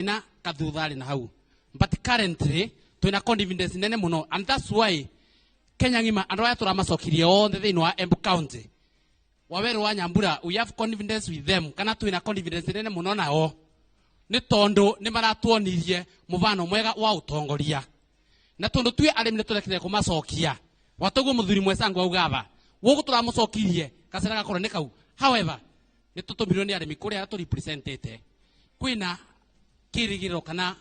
Na kathuthari na hau, but currently twina confidence nene muno, and that's why Kenya ng'ima andu aya turamacokirie othe thiini wa Embu County, Waweru wa Nyambura, we have confidence with them, kana twina confidence nene muno nao ni tondu ni maratuonirie mubano mwega wa utongoria, na tondu twi arimi ni turekire kumacokia watoguo muthuri mwecango augava guku turamucokirie kacera gakorwo ni kau. However, ni tutumirwo ni arimi kuria tu representete kwina kirigiro kana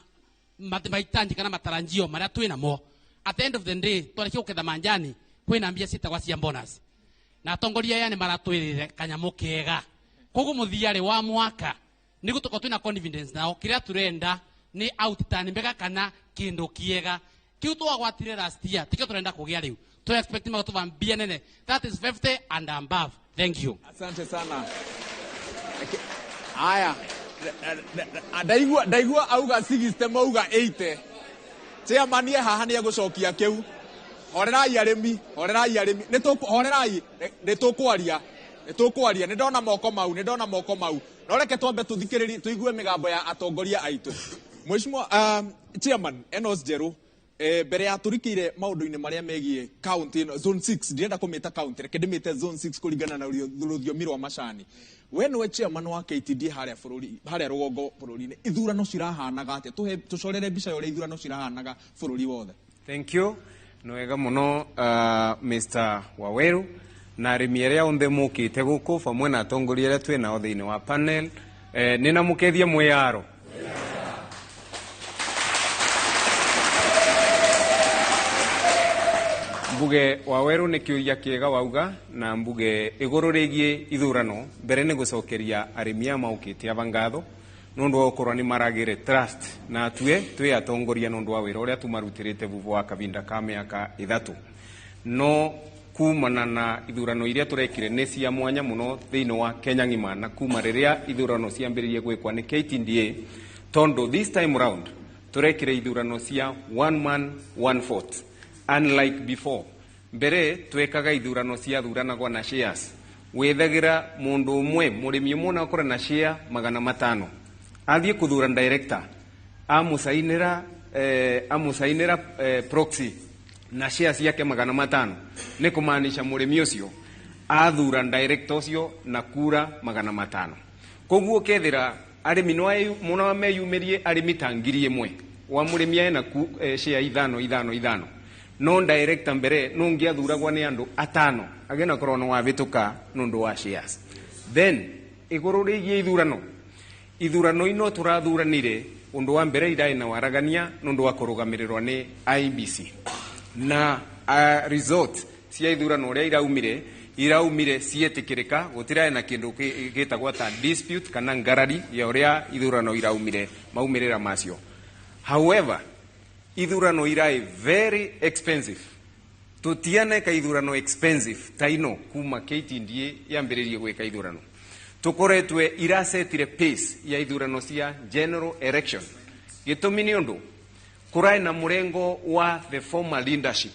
maitanji kana mataranjio maria twina mo. At the end of the day, twarikia guketha manjani, kwina mbia ciitagwa cia bonus, na atongoria aya ni maratwirire kanyamu kega. Koguo muthiare wa mwaka niguo tukorwo twina confidence nao. Kiria turenda ni outturn mbega kana kindu kiega kiu twagwatire last year tikio turenda kugia riu. Tu expect magotuva mbia nene, that is 50 and above. Thank you. Asante sana. Aya, ndaigua auga 60, mauga 80. Chairman ye haha nĩ egũcokia kĩu. Horerai arĩmi, horerai arĩmi, horerai, nĩ tũkwaria, nĩ tũkwaria. Nĩ ndona moko mau, nĩ ndona moko mau, no reke twambe tũthikĩrĩrie, tũigue mĩgambo ya atongoria aitũ. Mheshimiwa Chairman Enos Njeru, mbere ya tũrikĩire maũndũ-inĩ marĩa megiĩ county ĩno, zone 6, ndirenda kũmĩta county, reke ndĩmĩte zone 6 kũringana na rũthiomi rwa macani. We nĩwe chairman wa KTD harĩa bũrũri, harĩa rũgongo bũrũri-inĩ. Ithurano cirahanaga atĩa? Tũhe, tũcorere mbica ya ũrĩa ithurano cirahanaga bũrũri wothe. Thank you. Nĩ wega mũno, Mr. Waweru na arĩmi arĩa othe mũkĩte gũkũ hamwe na atongoria arĩa twĩ nao thĩinĩ wa panel. Nĩ namũkethia mwĩyaro. Mbuge Waweru nĩ kĩũria kĩega wauga, na mbuge igũrũ rĩgiĩ ithurano. Mbere nĩ gũcokeria arĩmi aya maũkĩte aba ngatho nũndũ wa gũkorwo nĩ maragĩre trust na tue twĩ atongoria nũndũ wa wĩra ũrĩa tumarutĩrĩte vuvu wa kavinda ka mĩaka 3. No kumana na ithurano iria tũrekire nĩ cia mwanya mũno thĩinĩ wa Kenya ng'ima, na kuma rĩrĩa ithurano ciambĩrĩirie gwĩkwa nĩ KTDA, tondũ this time round tũrekire ithurano cia one man one vote, unlike before. Mbere twekaga ithurano ciathuranagwo na shares, wethagira mundu umwe, murimi umwe no akorwo na share 500, athiĩ kuthura director, amusainira proxy na share ciake 500, nĩ kumaanisha mũrĩmi ũcio athura director ũcio na kura 500. Koguo kethira arĩmi no mũno meyumĩrie, arĩmi ta 1000, wa mũrĩmi ena share 5 5 5, no director mbere no ngiathuragwo nĩ andũ 5 agena korwo no wabĩtũka nũndũ wa shares. Then igũrũ rĩgiĩ ithurano, ithurano ino tũrathuranire, ũndũ wa mbere iraĩ na waragania nũndũ wa kũrũgamĩrĩrwo nĩ IEBC, na result cia ithurano ũrĩa iraumire ciĩtĩkĩrĩka, gũtiraĩ na kĩndũ gĩtagwo ta dispute kana ngarari ya ũrĩa ithurano iraumire maumĩrĩra macio. However, ithurano iraĩ very expensive. Tũtianeka ithurano expensive ta ino kuma KTDA yambĩrĩrie gwĩka ithurano. Tũkoretwe irasetire pace ya ithurano cia general election. Gĩtũmi nĩ ũndũ kũraĩ na mũrengo wa the former leadership,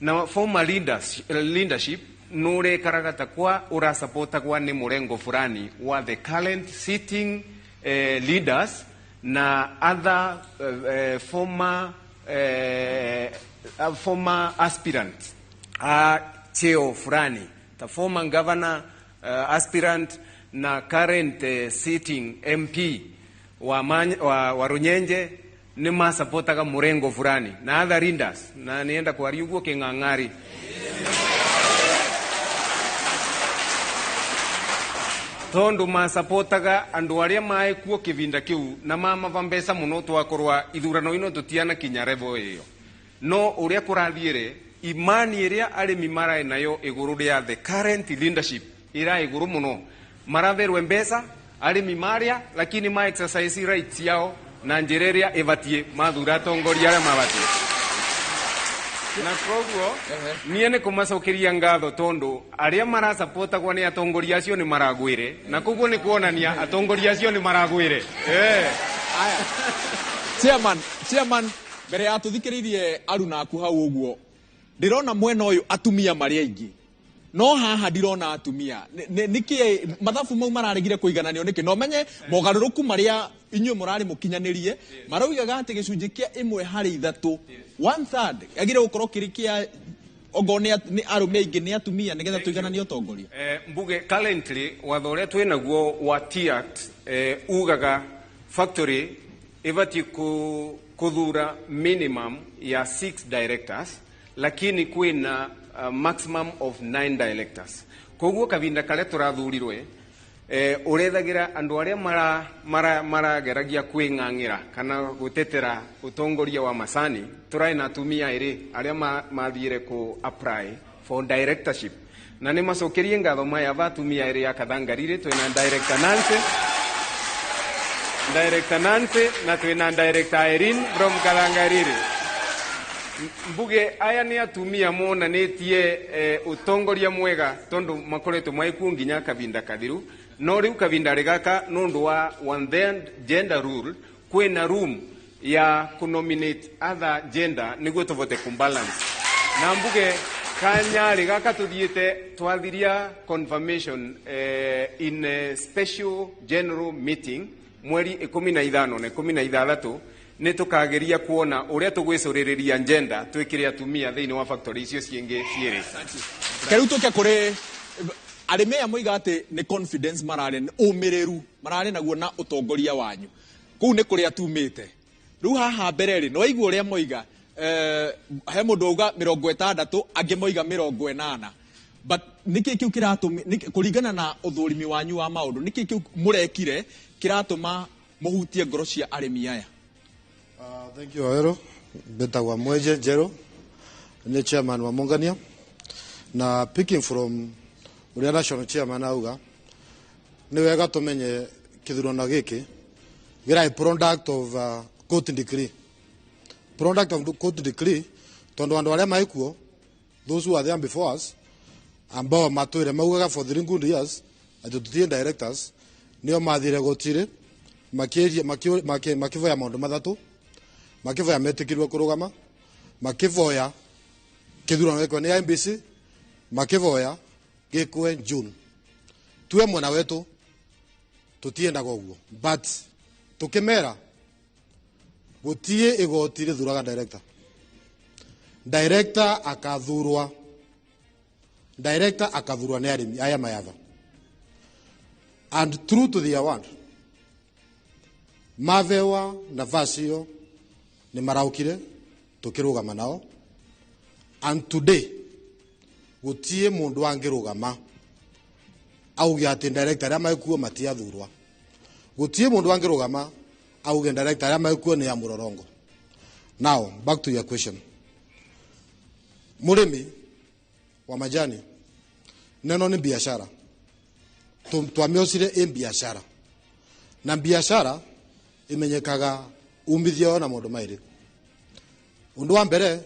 na former leadership nũrekaraga ta kwa ũrasapotagwa nĩ mũrengo fulani wa the current sitting leaders na other former aspirant a cheo fulani, ta former governor aspirant na current sitting MP wa Runyenje ni masapotaga murengo fulani na other leaders, na nienda kwaria uguo king'ang'ari. Tondu masapotaga andu aria mae kuo kivinda kiu na mama mbeca muno, twakorwa ithurano ino tutiana kinya level iyo. No uria kurathiire, imani iria arimi marae nayo iguru ria the current leadership ira iguru muno, maratherwe mbeca arimi maria, lakini ma exercise rights yao na njira iria ibatie mathura atongoria aria mabatie. Na koguo niĩ nĩ kũmacokeria ngatho tondu aria marasapotagwo nĩ atongoria acio nĩ maragwire, na koguo nĩ kuonania atongoria acio nĩ maragwire. Aya. Chairman, mbere ya tũthikĩrĩirie aruna aku hau ũguo, ndĩrona mwena ũyũ atumia marĩ aingĩ. No haha ndirona atumia. Nĩkĩ mathabu mau mararegire kũigananio nĩkĩ? No menye mogarũrũku marĩa inyuĩ mũrarĩ mũkinyanĩrie maraugaga atĩ gĩcunjĩ kĩa 1 harĩ 3, one third, agire gũkorwo kĩrĩ kĩa ongorwo nĩ arũme, aingĩ nĩ atumia, nĩgetha tũigananie ũtongoria. Mbuge currently watho ũrĩa twĩ naguo wa Tea Act ugaga factory ĩbatiĩ kũthura minimum ya six directors, lakini kwĩna maximum of nine directors. Koguo kavinda karĩa tũrathurirwe ũrethagira andũ arĩa marageragia kwĩng'ang'ĩra kana gũtetera ũtongoria wa macani. Tũrarĩ na atumia erĩ arĩa mathiire ku apply for directorship, na nĩ macokerie ngatho maya va atumia erĩ a Kathangarire. Twĩna Director Nancy, Director Nancy, na twĩna Director Irene from Kathangarire. Mbuge aya nĩ atumia monanĩtie ũtongoria mwega tondũ makoretwo maikuo nginya kavinda kathiru. No rĩu kavinda gaka, nũndũ wa one third gender rule, kwĩna room ya kunominate other gender nĩguo tũvote kumbalance. Na mbuge kanyarĩ gaka tũthiĩte twathiria confirmation in a special general meeting mweri 15 na 16, nĩ tũkageria kuona ũrĩa tũgwĩcũrĩrĩria gender, twĩkĩre atumia thĩinĩ wa factory icio ciĩngĩ cierĩ. Reke rĩu tũke kũrĩ arĩmi aya moiga atĩ nĩ confidence mararĩ, ũmĩrĩru mararĩ naguo na ũtongoria wanyu. Kũu nĩ kũrĩa tumĩte. Rĩu haha mbere rĩ, nĩ waigua ũrĩa moiga, he mũndũ auga 60, angĩ moiga 80, but nĩkĩ kĩu kĩratũmi kũringana na ũthũrimi wanyu wa maũndũ, nĩkĩ kĩu mũrekire kĩratũma mũhutie ngoro cia arĩmi aya? Thank you, Waweru. Mbetagwa Mweje Njero, ni chairman wa Mungania. Na picking from uria national chairman auga, ni wega tumenye kithurano giki gira product of court decree. Product of court decree tondu andu aria maikuo, those who are there before us, ambao matwire maugaga for 3 good years ati tutie directors, nio mathire gotire makivoya maundu mathatu: makivoya metikirwe kurugama, makivoya kithurano gikwe ni IEBC, makivoya gikwe June. Tuwe mwena wetu tutiendaga uguo, but tukimera gutie igoti rithuraga director. Director akathurwa, director akathurwa ni arimi aya mayatha, and true to their word, mavewa nafasi iyo ni maraukire tukirugama nao. And today gutie mundu angirugama auge ati director aria maikuo matiathurwa. Gutie mundu angirugama auge director aria maikuo ni ya murorongo. Now back to your question. Murimi wa majani neno ni biashara. Twamiocire ĩ biashara, na biashara imenyekaga umithio na maundu mairi. Undu wa mbere,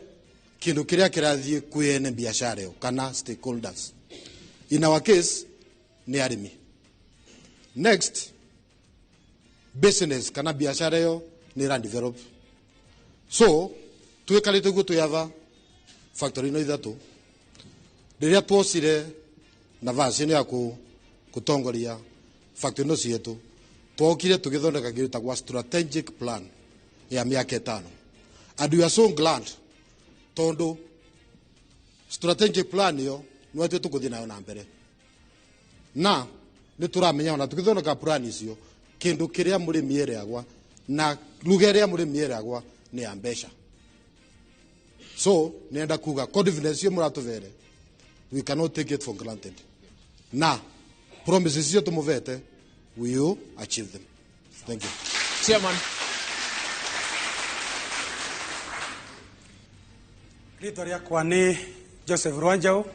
kindu kiria kirathie kwi ene biashara iyo kana stakeholders, in our case ni arimi. Next, business kana biashara iyo ni ira develop. So twikarite guo twiyatha factory ino ithatu, riria twocire nafasi ino ya kutongoria factory ino cietu, twokire tugithondeka kindu gĩtagwo strategic plan ya miaka 5. And we are so glad tondu strategic plan iyo nĩ tuguthie nayo na mbere, na nĩ tũramenya ona tũgĩthondeka plan icio, kĩndũ kĩrĩa mũrĩmi eragwa na lugha ĩrĩa mũrĩmi eragwa nĩ ya mbeca. So nenda kuga confidence iyo mũratũvere, we cannot take it for granted, na promises icio tũmũvete, we will achieve them. Thank you. Chairman. Rĩtwa rĩakwa nĩ Joseph Rwanjau,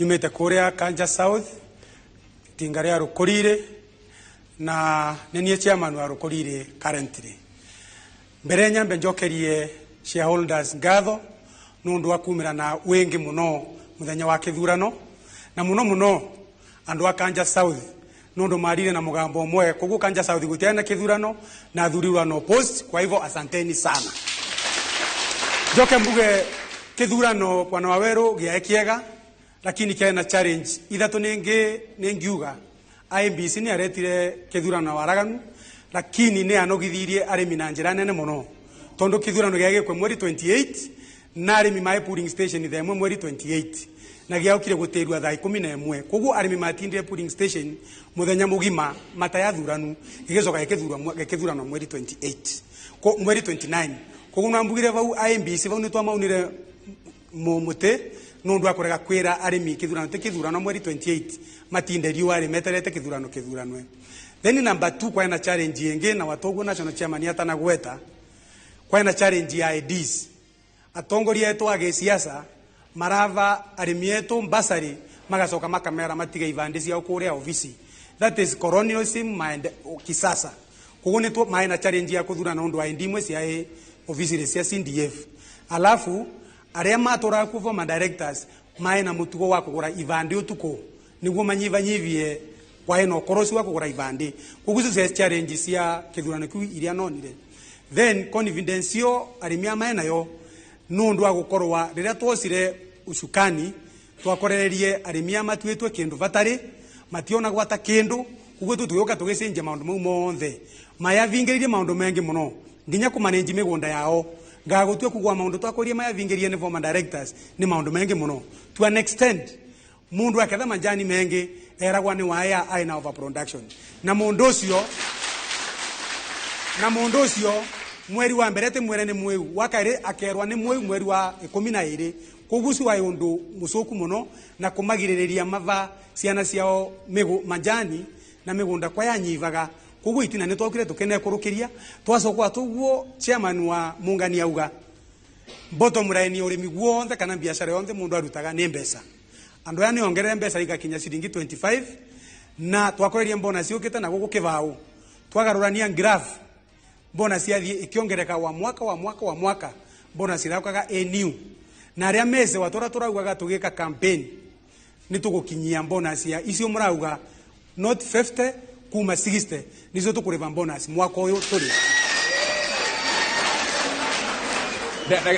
nyumĩte kũrĩa Kanja South, itinga rĩa Rũkũrire, na nĩ niĩ chairman wa Rũkũrire currently. Mbere nyambe njokerie shareholders ngatho nĩ ũndũ wa kumĩra na wĩngĩ mũno mũthenya wa kĩthurano, na mũno mũno andũ a Kanja South nĩ ũndũ marire na mũgambo ũmwe. Koguo Kanja South gũtiarĩ na kĩthurano na thurirwa no post. Kwa hivyo asanteni sana. Njoke mbuge kĩthurano bwana Waweru gĩaĩ kĩega. Lakini kiarĩ na challenge ithatu ningi ningiuga IEBC ni aretire kithurano waraganu, lakini ni anogithirie arimi na njira nene muno tondu kithurano giagikwe mweri 28 na arimi mae polling station thaa ĩmwe mweri 28 na giaukire gutirua thaa 11. Koguo arimi matindire polling station muthenya mugima matayathuranu, gigicoka gikithurano mweri 28 ko mweri 29. Koguo nambugire vau IEBC vau ni twamaunire muti nundu akorega kwira arimi kithurano ti kithurano mweri 28 matinde riua ari meterete kithurano kithuranwe. Then number 2 kwaina challenge ingi na watoguo national chairman atanagweta, kwaina challenge ya IDs. Atongoria etu a gĩciaca marava arimi etu mbasari magacoka makamera matiga ibandi ciao kuria ofisi. That is colonialism mind kisasa. Koguo ni maina challenge ya kuthurana undu wa ID imwe cia ofisi cia CDF. Alafu aria matũraga kuo former directors maena mutugo wa kugura ibandi utuku niguo manyivanyivie kwae na ukoroci wa kugura ibandi. Koguo icio cia challenge cia kithurano kiu iria nonire. Then confidence yo arimi a maena yo nundu wa gukorwa riria twocire ucukani twakorererie arimi a matuitwe kindu batari mationa gwata kindu. Koguo tutuyoka tugicenjia maundu mau monthe mayavingiririe maundu mengi muno nginya kumanage migunda yao. Ngagutua kugwa maundu twakorie mayavingirie ni former directors ni maundu mengi muno to an extent mundu aketha manjani mengi eragwa ni waya aina overproduction na mundu ucio mweri wa mbere ti mwere ni mweu wa kairi akerwa ni mweu mweri wa 12. Koguo ucio wai undu mucuku muno na kumagiririria mava ciana ciao manjani na migunda kwa yanyivaga. Koguo itina ni twokire tukene kurukiria twacoka tuguo chairman wa mungani auga bottom line urimi guonthe kana biashara yonthe mundu arutaga ni mbeca. Andu aya ni ongerere mbeca igakinya ciringi 25 na twakoreria mbona ciukite na guku kibao twagarurania graph mbona ciathie ikiongereka wa mwaka wa mwaka wa mwaka mbona ciraukaga a new na aria meze watora turaugaga tugika campaign ni tugukinyia mbona cia icio murauga not 50 kuma 60 nicio tukuriva bonus mwaka uyu turi.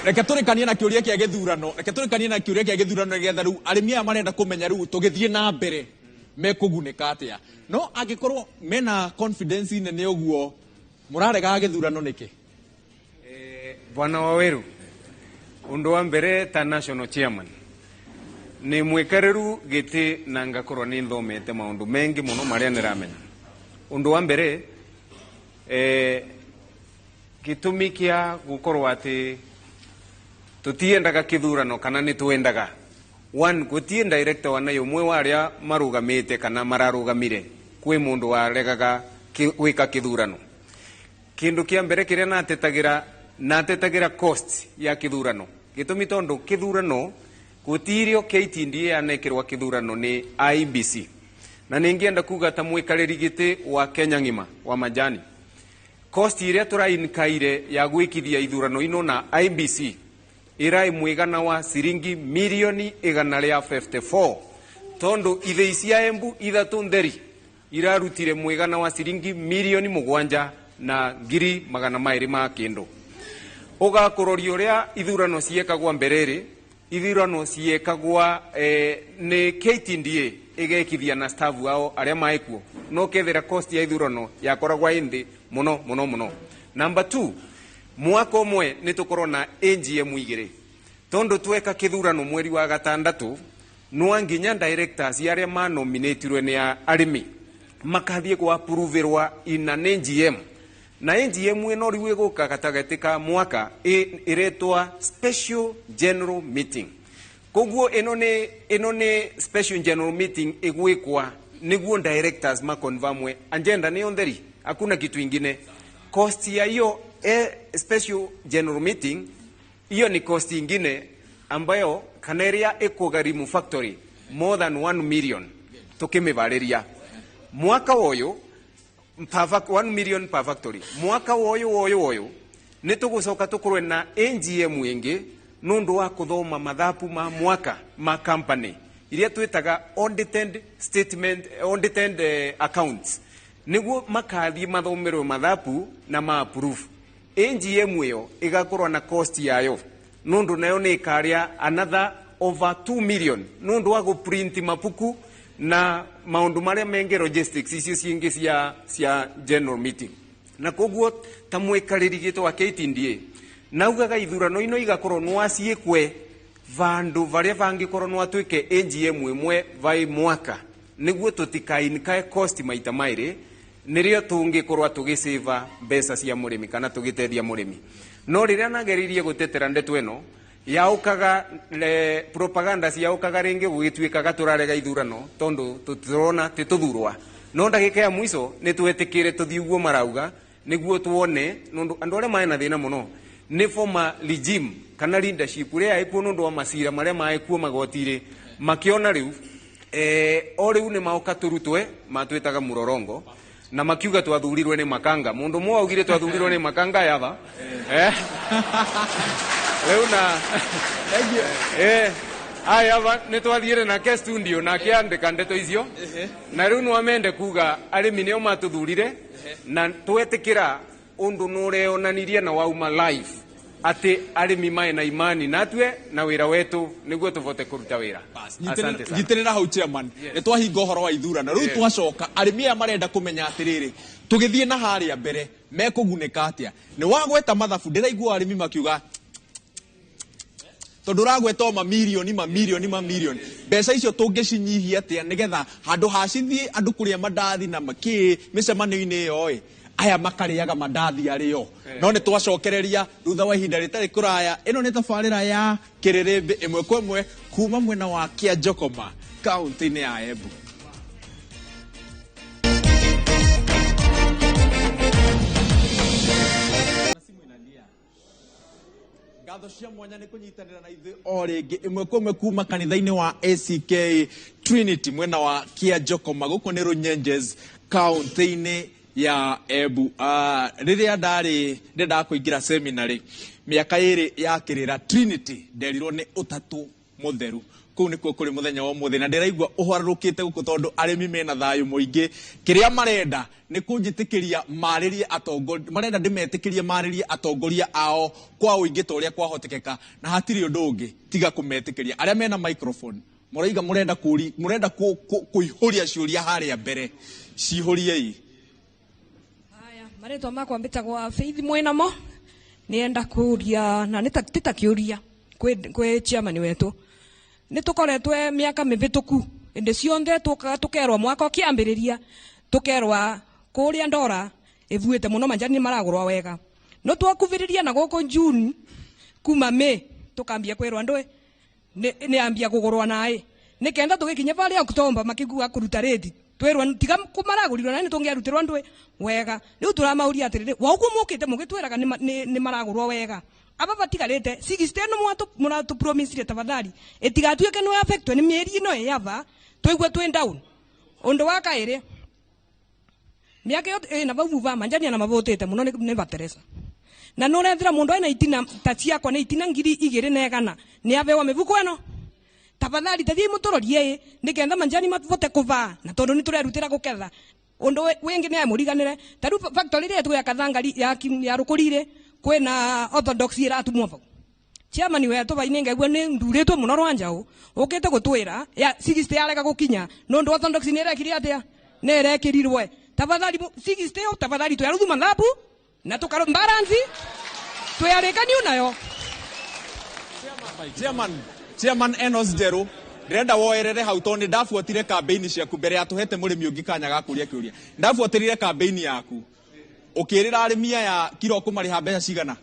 Reke turikanie na kiuria kia githurano, reke turikanie na kiuria kia githurano nigetha riu arimi aya marenda kumenya riu tugithie na mbere mekugunika atia. No angikorwo mena confidence nene uguo murarega githurano niki? Bwana Waweru, undu wa mbere ta national chairman ni mwikariru giti na ngakorwo ni thomete maundu mengi muno maria niramenya. Undu wa mbere gitumi kia gukorwo ati tutiendaga kithurano kana ni twendaga one gutie director wana yumwe wa aria marugamite kana mararugamire kwi mundu waregaga gwika kithurano. Kindu kia mbere kiria natetagira cost ya kithurano gitumi tondu kithurano gutirio KTDA yanekirwa kithurano ni IEBC. Na ningienda kuga ta mwikariri giti wa Kenya ng'ima wa majani cost iria turainkaire ya gwikithia ithurano ino na IEBC irai mwigana wa ciringi milioni 154 tondu ithei cia Embu ithatu ntheri irarutire mwigana wa ciringi milioni 7 na ngiri 200 ma kindu. Ugakuroria uria ithurano ciekagwa mbereri ithurano ciekagwa ni KTDA igekithia na staff ao aria maikuo no kethira cost ya ithurano yakoragwa indi muno muno muno. Number 2, mwaka umwe ni tukorwo na AGM igiri tondu tweka kithurano mweri wa gatandatu no nginya directors aria manominatirwe ni arimi makathie kwa approverwa ina AGM na AGM ino riu iguka gatagati ka mwaka iretwa special general meeting. Koguo ino ni special general meeting igwikwa niguo directors makonfirmwe agenda ni ontheri hakuna kitu ingine. Cost ya hiyo special general meeting hiyo ni cost ingine ambayo kaneria ikugharimu factory more than 1 million tukimivariria mwaka uyu 1 million per factory mwaka uyu ni tugucoka tukorwe na AGM ingi nundu wa kuthoma mathapu ma mwaka ma company iria twitaga audited statement, audited accounts niguo makathie mathomerwe mathapu na ma approve. AGM iyo igakorwo na cost yayo nundu nayo ni ikaria another over 2 million nundu wa guprint mapuku na maundu maria menge logistics icio ciingi cia general meeting. Na koguo ta mwikariri gitu wa KTDA naugaga ithurano ino igakorwo no aciikwe vandu varia vangikorwo no atwike AGM imwe vai mwaka niguo tutikainkae cost maita mairi nirio tungikorwo tugiseva mbeca cia murimi kana tugitethia murimi. No riria nageririe gutetera ndeto ino yaukaga propaganda ciaukaga ringi gugituikaga turarega ithurano tondu tutirona tituthurwa. No ndagika ya mwico ni twetikire tuthii uguo marauga niguo tuone nundu andu aria maena thina muno ni former regime kana leadership uria yaikuo nundu wa macira maria maekuo magotiri makiona riu o riu ni maoka turutwe matwitaga murorongo na makiuga twathurirwe ni makanga. Mundu mwe augire twathurirwe ni makanga yava riu na aya ni twathiire nake studio na akiandika ndeto icio na riu no amende kuga arimi nio matuthurire na twetikira undu nureonanirie na wauma live ati arimi mae na imani natwe na wira wetu niguo tuvote kuruta wira. Asante sana. Nyitirira hau chairman. Ni twahinga uhoro wa ithurano riu twacoka arimi aya marenda kumenya atiriri tugithie na haria mbere mekugunika atia. Ni wagweta mathabu ndiraigua arimi makiuga tondu uragweta o mamirioni mamirioni mamirioni mbeca icio tungicinyihia atia nigetha handu hacithie andu kuria mandathi na maki micemanio-ini iyo ĩ aya makariaga mandathi ario. No ni twacokereria thutha wa ihinda ritari kuraya. Ino ni tabarira ya Kĩrĩrĩmbĩ ĩmwe kwa ĩmwe kuma mwena wa Kĩanjokoma kaunti-inĩ ya Embu. Ngatho cia mwanya nĩ kũnyitanĩra na ithuĩ o rĩngĩ ĩmwe kwa ĩmwe kuma kanitha-inĩ wa ACK Trinity mwena wa Kĩanjokoma gũkũ nĩ Runyenjes kaunti-inĩ ya Embu. Rĩrĩa ndarĩ ndendaga kũingĩra seminary mĩaka ĩrĩ ya kĩrĩra Trinity nderirwo nĩ ũtatũ mũtheru. Kũu nĩkuo kũrĩ mũthenya wa ũmũthĩ na ndĩraigua ũharũrũkĩte gũkũ tondũ arĩmi mena thayũ mũingĩ. Kĩrĩa marenda nĩ kũnjĩtĩkĩria marĩrie atongoria, marenda ndĩmetĩkĩrie marĩrie atongoria ao kwa ũingĩ ta ũrĩa kwahotekeka, na hatirĩ ũndũ ũngĩ tiga kũmetĩkĩria. Arĩa mena microphone mũraiga mũrenda kũri mũrenda kũihũria ciũria harĩa mbere, cihũriei. Haya, marĩtwa makwa mbĩtagwo Faith Mwinamo. Nĩenda kũria na nĩ ta kĩũria kwĩ chairman wetu. Nĩ tũkoretwe mĩaka mĩhĩtũku ĩndĩ cionthe tũkerwo mwaka ũkĩambĩrĩria tũkerwa kũrĩa ndora ĩvuĩte mũno manjani nĩ maragũrwa wega. No twakuvĩrĩria na gũkũ June kuma May tũkambia kwĩrwo andũ nĩ ambia kũgũrwa naĩ nĩ kenda tũgĩkinya varĩa October makĩgua kũruta rĩti twĩrwo tiga maragũrirwo naĩ nĩ tũngĩarutirwo andũ wega. Rĩu tũramauria atĩrĩrĩ wa ũguo mũkĩte mũgĩtwĩraga nĩ maragũrwo wega aba batigarĩte 60 no mũratũ promise tafadhali ĩtigatuĩke nĩ affect nĩ mĩeri ĩno ĩyava tũigue twĩ down. Ũndũ wa kaĩrĩ mĩaka ĩyo ĩna vau vuva manjani na mavũtĩte mũno nĩ bateresa na nĩ ũrethira mũndũ ena itina ta ciakwa nĩ itina 2,100 nĩ abewa mĩbuko ĩno tafadhali tathii mũtũrorie ĩ nĩketha manjani mavote kũvaa na tondũ nĩ tũrerutĩra gũketha. Ũndũ wĩngĩ nĩ amũriganĩre ta rĩu factory ĩrĩa ĩtũ ya Kathangari ya Rũkũrire kwĩna orthodox ĩratumwo vau. Chairman wetu vainĩ ngaigua nĩ ndurĩtwo mũno Rwanjaũ ũkĩte gũtwĩra ya 60 yarega gũkinya nũndũ orthodox nĩ ĩrekire atĩa nĩ ĩrekĩrirwe. Tafadhali 60 ĩyo tafadhali twĩaruthu mathabu na tũkaro balance twĩarĩkanio nayo. Chairman Enos Njeru ndĩrenda woerere hau tondũ nĩ ndabuatire campaign ciaku mbere ya tũhete mũrĩmi ũngĩ kanya ga kũria kĩũria. Ndabuatĩrire campaign yaku ũkĩrĩra arĩmi aya kiro kũmarĩha mbeca cigana?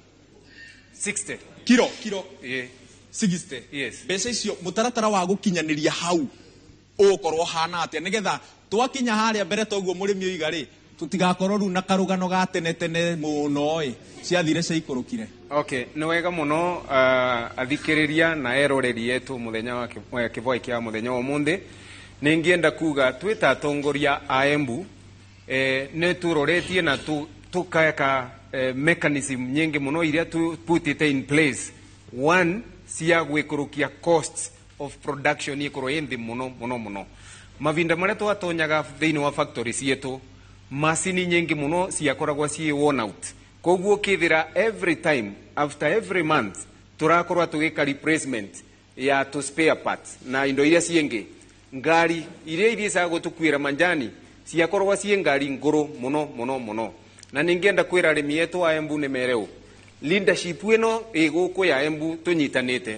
60 kiro yeah. 60. Yes. Mbeca icio mũtaratara wa gũkinyanĩria hau ũgũkorwo hana atĩa nĩgetha twakinya harĩa mbere toguo mũrĩmi oiga rĩ tũtigakorwo rĩu na karũgano ga tene tene mũno ĩ ciathire ciaikũrũkire. Okay, nĩ wega mũno athikĩrĩria na eroreri yetu mũthenya wa kĩboi kĩa mũthenya wa ũmũthĩ. Nĩ ngĩenda kuga twĩ ta atongoria a Embu nĩ tũroretie na tũkaeka mechanism nyingi mũno iria putite in place. One cia gwĩkũrũkia costs of production ikorwo ĩ nthĩ mũno mũno mũno. Mavinda marĩa twatonyaga thĩinĩ wa factory cietũ macini nyingi mũno ciakoragwo ciĩ worn out. Koguo kithira every time after every month turakorwo tugika replacement Ya tu spare parts na indo iria ciĩngĩ ngari iria ithiĩcaga gũtũkuĩra manjani ciakoragwo ciĩ ngari ngũrũ mũno mũno mũno. Na ningĩenda kwĩra arĩmi etũ a Embu nĩ mere ũũ, leadership ĩno ĩ gũkũ ya Embu tũnyitanĩte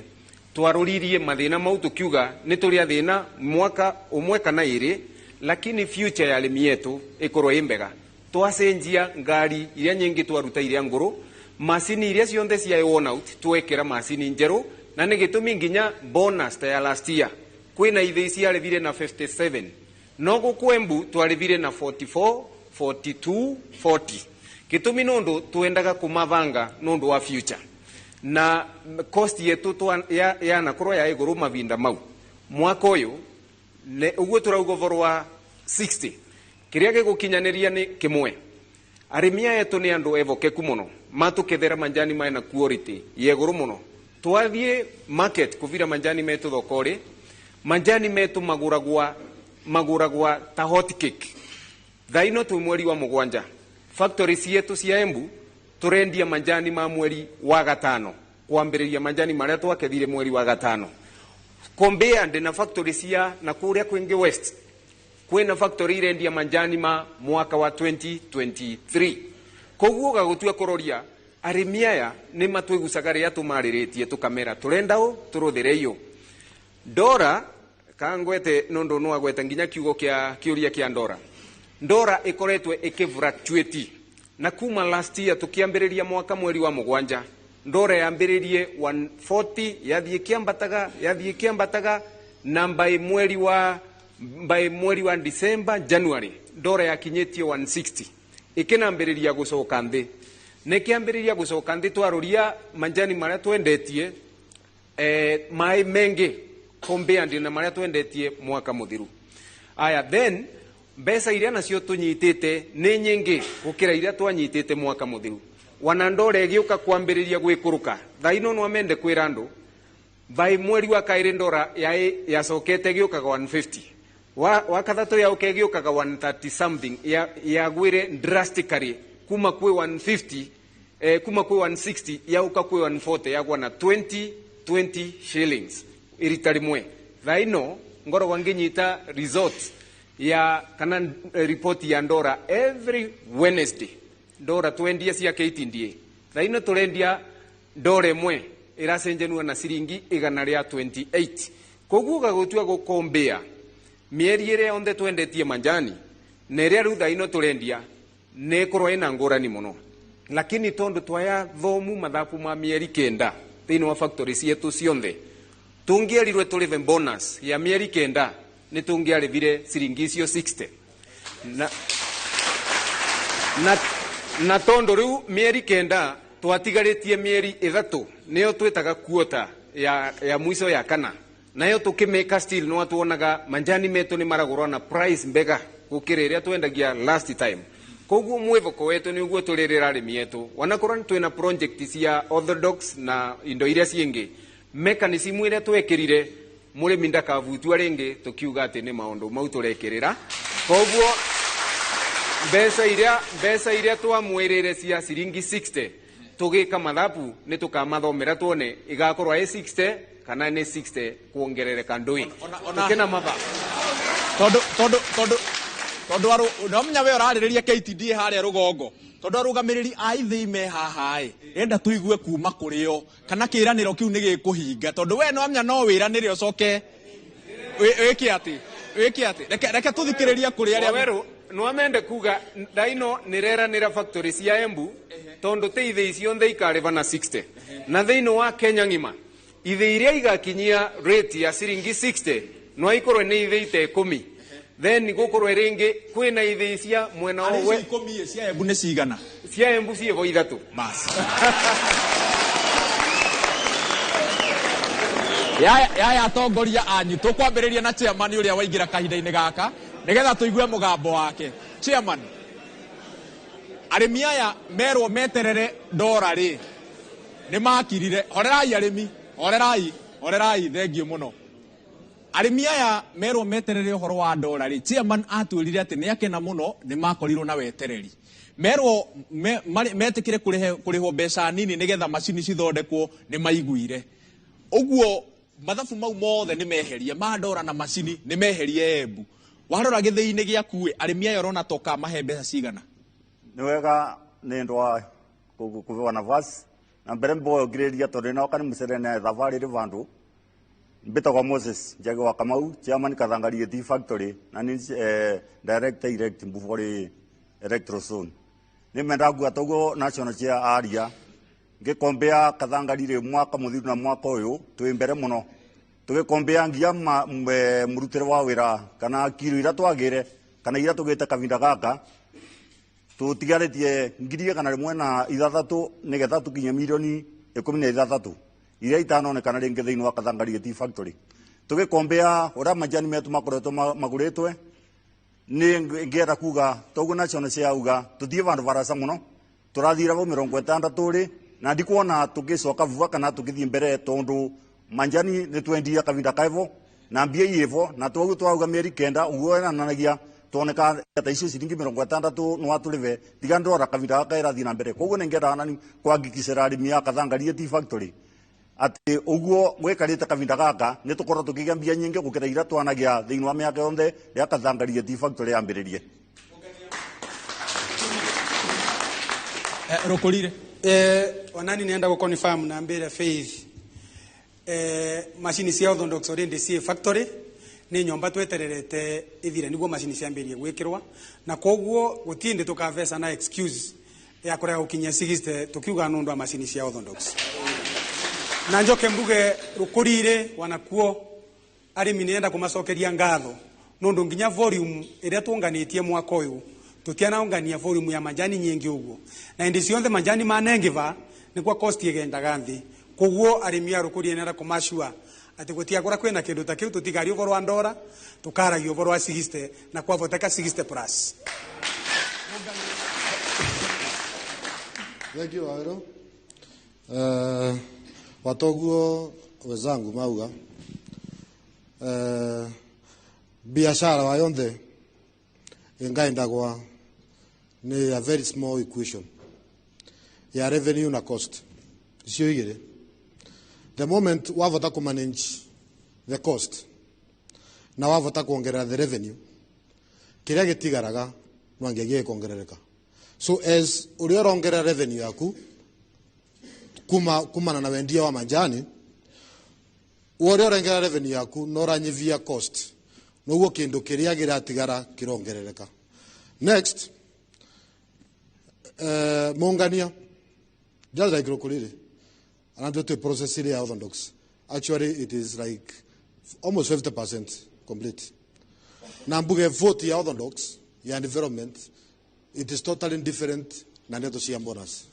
twarũririe mathĩna mau tũkiuga nĩ tũrĩ athĩna mwaka ũmwe kana ĩrĩ, lakini future ya arĩmi etũ ĩkorwo ĩ mbega. Twacenjia ngari iria nyingĩ, twaruta iria ngũrũ, macini iria cionthe cia worn out twekĩra macini njerũ, na nĩ gĩtũmi nginya bonus ta ya last year kwĩna ithĩi ciarĩvire na 57, no gũkũ Embu twarĩvire na 44, 42, 40. Gĩtũmi nũndũ twendaga kũmabanga nũndũ wa future na cost yetu yanakorwo ya igũrũ mavinda mau. Mwaka ũyũ ũguo tũrauga ũboro wa 60, kĩrĩa gĩgũkinyanĩria nĩ kĩmwe. Arĩmi aya etu nĩ andũ evokeku mũno, matũkethera manjani mena quality ya igũrũ mũno. Twathiĩ market kũvira manjani metu thoko-rĩ, manjani metu magũragwa ta hot cake. Thaa ino twĩ mweri wa 7, factory cietu cia Embu tũrendia manjani ma mweri wa 5, kwambĩrĩria manjani marĩa twakethire mweri wa 5, compared na factory cia na kũrĩa kwĩngĩ west. Kwĩna factory irendia manjani ma mwaka wa 2023. Koguo gagũtua kũroria arĩmi aya nĩ matwĩgucaga rĩrĩa tũmarĩrĩtie tũkamera tũrenda ũ tũrũthĩre iyũ ndora kangwete nũndũ no agwete nginya kiugo kĩa kĩũria kĩa ndora. Ndora ĩkoretwe ĩkĩfluctuate na kuma last year tũkĩambĩrĩria mwaka mweri wa 7, ndora yambĩrĩrie 140, yathiĩ kĩambataga, yathiĩ kĩambataga, na by mweri wa December, January ndora yakinyĩtie 160, ĩkĩnambĩrĩria gũcoka nthĩ. Nĩ kĩambĩrĩria gũcoka nthĩ, twarũria manjani marĩa twendetie maĩ mengĩ compared na marĩa twendetie mwaka mũthiru. Aya, then mbeca iria nacio tũnyitĩte nĩ nyingĩ gũkĩra iria twanyitĩte mwaka mũthiru. Wana ndora ĩgĩũka kwambĩrĩria gwĩkũrũka. Thaa ino no amende kwĩra andũ by mweri wa 2 ndora yaĩ yacokete ĩgĩũkaga 150, wa 3 yauka ĩgĩũkaga 130 something, yagwire drastically kuma kwĩ 150, kuma kwĩ 160 yauka kwĩ 140, yagwa na 20 20 shillings irita rimwe. Thaa ino ngoragwo ngĩnyita results ya kana report ya ndora every Wednesday. Ndora twendia cia KTDA, thaa ino tũrendia ndora ĩmwe ĩracenjanua na ciringi 128. Koguo gagũtua gũkombea mĩeri ĩrĩa yonthe twendetie manjani na ĩrĩa rĩu thaa ino tũrendia nĩ ĩkorwo ĩna ngũrani mũno, lakini tondũ twaya thomu mathabu ma mĩeri 9 thĩinĩ wa factory cietu cionthe, tũngĩerirwe tũrĩve bonus ya mĩeri 9 nĩ tũngĩarĩvire ciringi icio 60. Na tondũ rĩu mĩeri 9 twatigarĩtie mĩeri 3, nĩyo twĩtaga quarter ya mwico ya kana, nayo tũkĩmĩka still no tuonaga manjani metu nĩ maragũrwo na price mbega gũkĩra ĩrĩa twendagia last time. Koguo mwĩvoko wetu nĩ ũguo tũrĩrĩra arĩmi etu, wanakorwo nĩ twĩna project cia orthodox na indo iria ciĩngĩ, mechanism ĩrĩa twekĩrire mũrĩmi ndakabutua rĩngĩ tũkiuga atĩ nĩ maũndũ mau tũrekĩrĩra. Koguo mbeca iria twamwĩrĩre cia ciringi 60, tũgĩka mathabu nĩ tũkamathomera tuone igakorwo ĩ 60 kana nĩ 60 kuongerereka ndũi. Tũkĩna matha Tondũ nomenya we ũrarĩrĩria KTDA harĩa rũgongo, tondũ arũgamĩrĩri a ithĩi me haha ĩ enda tũigue kuma kũrĩ o kana kĩranĩro kĩu nĩ gĩkũhinga, tondũ we nomenya no wĩranĩre ũcoke wĩke atĩ reke tũthikĩrĩrie kũrĩ arĩa Waweru no amende kuga ndaino nĩreranĩra factory cia Embu tondũ tĩ ithĩi cionthe ikarĩva na 60, na thĩinĩ wa Kenya ng'ima ithĩi iria igakinyia rate ya ciringi 60 no ikorwo nĩ ithĩi ta 10, then gũkorwo rĩngĩ kwĩna ithĩi cia mwena wa Arĩ icio 10 ĩ, cia Embu nĩ cigana? Cia Embu ciĩvo 3. Bas. Yaya atongoria anyu, tũkwambĩrĩria na chairman ũrĩa waingĩra kahinda-inĩ gaka nĩgetha tũigue mũgambo wake. Chairman, arĩmi aya merwo meterere ndora rĩ, nĩ makirire. Horerai arĩmi, horerai, horerai. Thengiũ mũno. Arĩmi aya merwo meterere ũhoro wa ndora rĩ, chairman atwĩrire atĩ nĩ akena mũno nĩ makorirwo na wetereri. Merwo metĩkĩre kũrĩhwo mbeca nini nĩgetha macini cithondekwo, nĩ maiguire ũguo. Mathabu mau mothe nĩ meherie ma ndora na macini nĩ meherie Embu. Warora gĩthĩi-inĩ gĩaku ĩ, arĩmi aya ũrona toka mahe mbeca cigana? Nĩ wega nĩ ũndũ wa kũhewa nafasi na mbere mboyongirĩria tondũ inoka nĩ mũcerene thabarĩ ĩrĩ vandũ. Mbĩtagwa Moses Njagi wa Kamau, chairman Kathangari Tea Factory na nĩ director elect Mbufori Electoral Zone. Nĩ menda ngua toguo national chair aria ngĩkombea Kathangari rĩ mwaka mũthiru na mwaka ũyũ twĩ mbere mũno tũgĩkombea nginya mũrutĩre wa wĩra kana kiro iria twagĩre kana iria tũgĩte kavinda gaka tũtigarĩtie 106,000 nĩgetha tũkinye 16 milioni iria itanonekana rĩngĩ thĩinĩ wa Kathangari Tea Factory. Tũgĩkombea ũrĩa majani metu makoretwo magũrĩtwe nĩ ngĩenda kuga toguo national chair auga tũthiĩ vandũ baraca mũno tũrathira vau 60 rĩ na ndikuona tũgĩcoka vua kana tũgĩthiĩ mbere tondũ manjani nĩ twendia kavinda kaivo na mbia iĩvo na twagu twauga mĩeri 9 ũguo ĩrananagia tuoneka ta icio ciringi 60 no atũrĩve tiga ndora kavinda gaka ĩrathiĩ na mbere. Koguo nĩ ngenda nani kwangikicĩra arĩmi a Kathangari Tea Factory atĩ ũguo gwĩkarĩte kavinda gaka nĩ tũkorwo tũkĩgĩa mbia nyingĩ gũkĩra iria twanagĩa thĩinĩ wa mĩaka yonthe rĩa Kathangari Tea Factory yambĩrĩrie. Rũkũrire. Onani nenda gũconfirm na mbĩre Faith, macini cia orthodox already ciĩ factory nĩ nyomba twetererete ithire niguo macini ciambĩrie gwĩkĩrwa na koguo gũtirĩ ndĩ tũkaveca na excuse ya kũrega gũkinyia 60 tũkiuga nũndũ wa macini cia orthodox. Na njoke mbuge rũkũrire wanakuo arĩmi nĩenda kũmacokeria ngatho nũndũ nginya volume ĩrĩa tũnganĩtie mwaka ũyũ tũtianaũngania volume ya majani nyingĩ ũguo na hĩndĩ ciothe majani manengiva nĩkuo cost ĩgendaga nthĩ. Koguo arĩmi a rũkũria nĩenda kũmacua atĩ gũtiakũra kwĩna kĩndũ ta kĩu tũtigaria ũhoro wa ndora tũkaragia ũhoro wa 60 na kwavoteka 60 plus. Thank you, Waweru. Watoguo wenzangu mauga biashara wa yonthe ingaendagwa ni a very small equation ya revenue na cost icio igĩrĩ. The moment wavota ku manage the cost na wavota kuongerera the revenue, kĩrĩa gĩtigaraga no angĩagie gĩkongerereka. So as ũrĩa ũrongerera revenue yaku kumana na wendia wa majani, ũrĩa ũrongerera revenue yaku no ũranyivia cost noguo kĩndũ kĩrĩa gĩratigara kĩrongerereka. Next, muungania just like Rukuriri anatwe twi process ile ya orthodox, actually it is like almost 50% complete. Na mbuge vote ya orthodox ya development, it is totally different na ndeto cia bonus.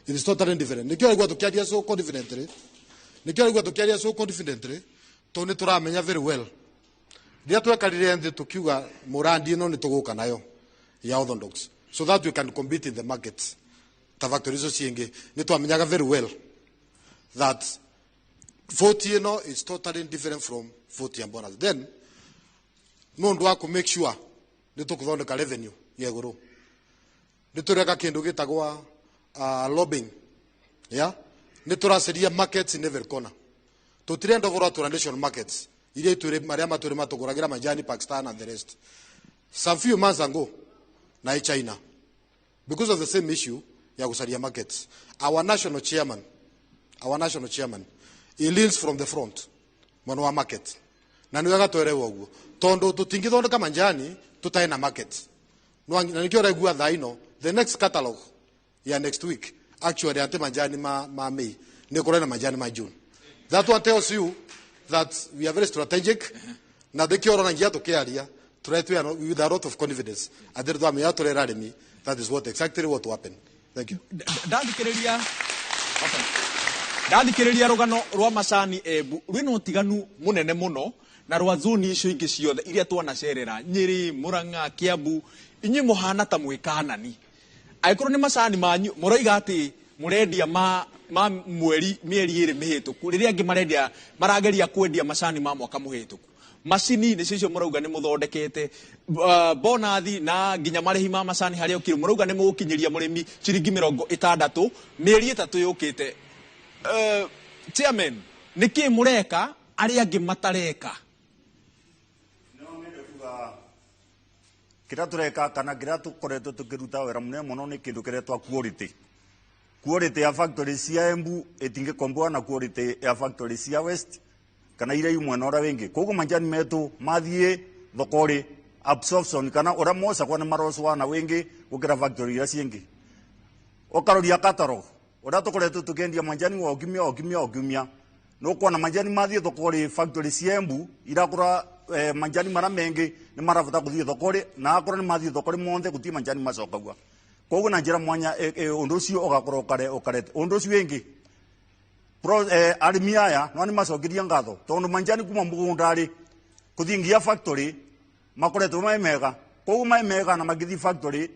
It is totally different. Nikio raigua tukiaria so confidently, nikio raigua tukiaria so confidently tondu nĩ tũramenya very well rĩrĩa twekarire nthĩ tukiuga mũrandi ĩno nĩ tũgũka nayo ya orthodox so that we can compete in the market ta factory icio ciĩngĩ, nĩ twamenyaga very well that 40 ĩno is totally different from 40 ya bonus. Then no ũndũ wa kũ make sure nĩ tũkũthondeka revenue ya igũrũ nĩ tũreka kĩndũ gĩtagwa lobbying, yeah? Nĩ tũracaria markets in every corner. Tũtirenda ũhoro wa traditional markets iria itwĩrĩ marĩa matwĩrĩ matũgũragĩra majani Pakistan and the rest. Some few months ago na China, because of the same issue ya gũcaria markets, our national chairman, he leads from the front mwena wa market na nĩ wega twerewo ũguo tondũ tũtingĩthondeka manjani tũtarĩ na market. Na nĩkĩo ũraigua thaa ino the next catalog ya next week actually ante manjani ma May nĩ kũrĩ na manjani ma June. That one tells you that we are very strategic na ndĩkĩo ũrona nginya tũkĩaria tũretwo with a lot of confidence atĩ twamenya tũrera arĩmi. That is what exactly what will happen. Thank you. Ndathikĩrĩria rũgano rwa macani Embu rwĩna ũtiganu mũnene mũno na rwa zoni icio ingĩ ciothe iria twanacerera, Nyĩrĩ, Mũrang'a, Kiambu. Inyuĩ mũhana ta mwĩkanani angĩkorwo nĩ macani manyu mũroiga atĩ mũrendia ma mweri mĩeri 2 mĩhĩtũku rĩrĩa angĩ marendia marageria kwendia macani ma mwaka mũhĩtũku. Macini nĩcio icio mũrauga nĩ mũthondekete, bonathi na nginya marĩhi ma macani harĩa ũkiri mũrauga nĩ mũgũkinyĩria mũrĩmi ciringi 60 mĩeri 3 yũkĩte. Chairman, Nĩkĩ mũreka arĩa angĩ matareka? Kĩrĩa tũreka kana kĩrĩa tũkoretwo tũkĩruta wĩra mũnene mũno nĩ kĩndũ kĩretwa quality. Quality ya factory cia Embu ĩtingĩkomboa na quality ya factory cia West kana iria imwe na ũrĩa wĩngĩ. Koguo manjani metu mathiĩ thoko-rĩ, absorption kana ũrĩa mocagwo nĩ marocwa na wĩngĩ gũkĩra factory iria ciĩngĩ. Ũkaroria catalog ũrĩa tũkoretwo tũkĩendia manjani o kiumia o kiumia o kiumia, nĩ ũkuona manjani mathiĩ thoko-rĩ, factory cia Embu irakũra manjani mara mengi nĩ marabata gũthiĩ thoko-rĩ, na akorwo nĩ mathiĩ thoko-rĩ monthe gũtirĩ manjani macokagua. Koguo na njĩra mwanya ũndũ ũcio ũgakorwo ũkarete ũndũ ũcio wĩngĩ arĩmi aya no nĩ macokerie ngatho tondũ manjani kuma mũgũnda-rĩ kũthiĩ nginya factory makoretwo mai mega. Koguo mai mega na magĩthiĩ factory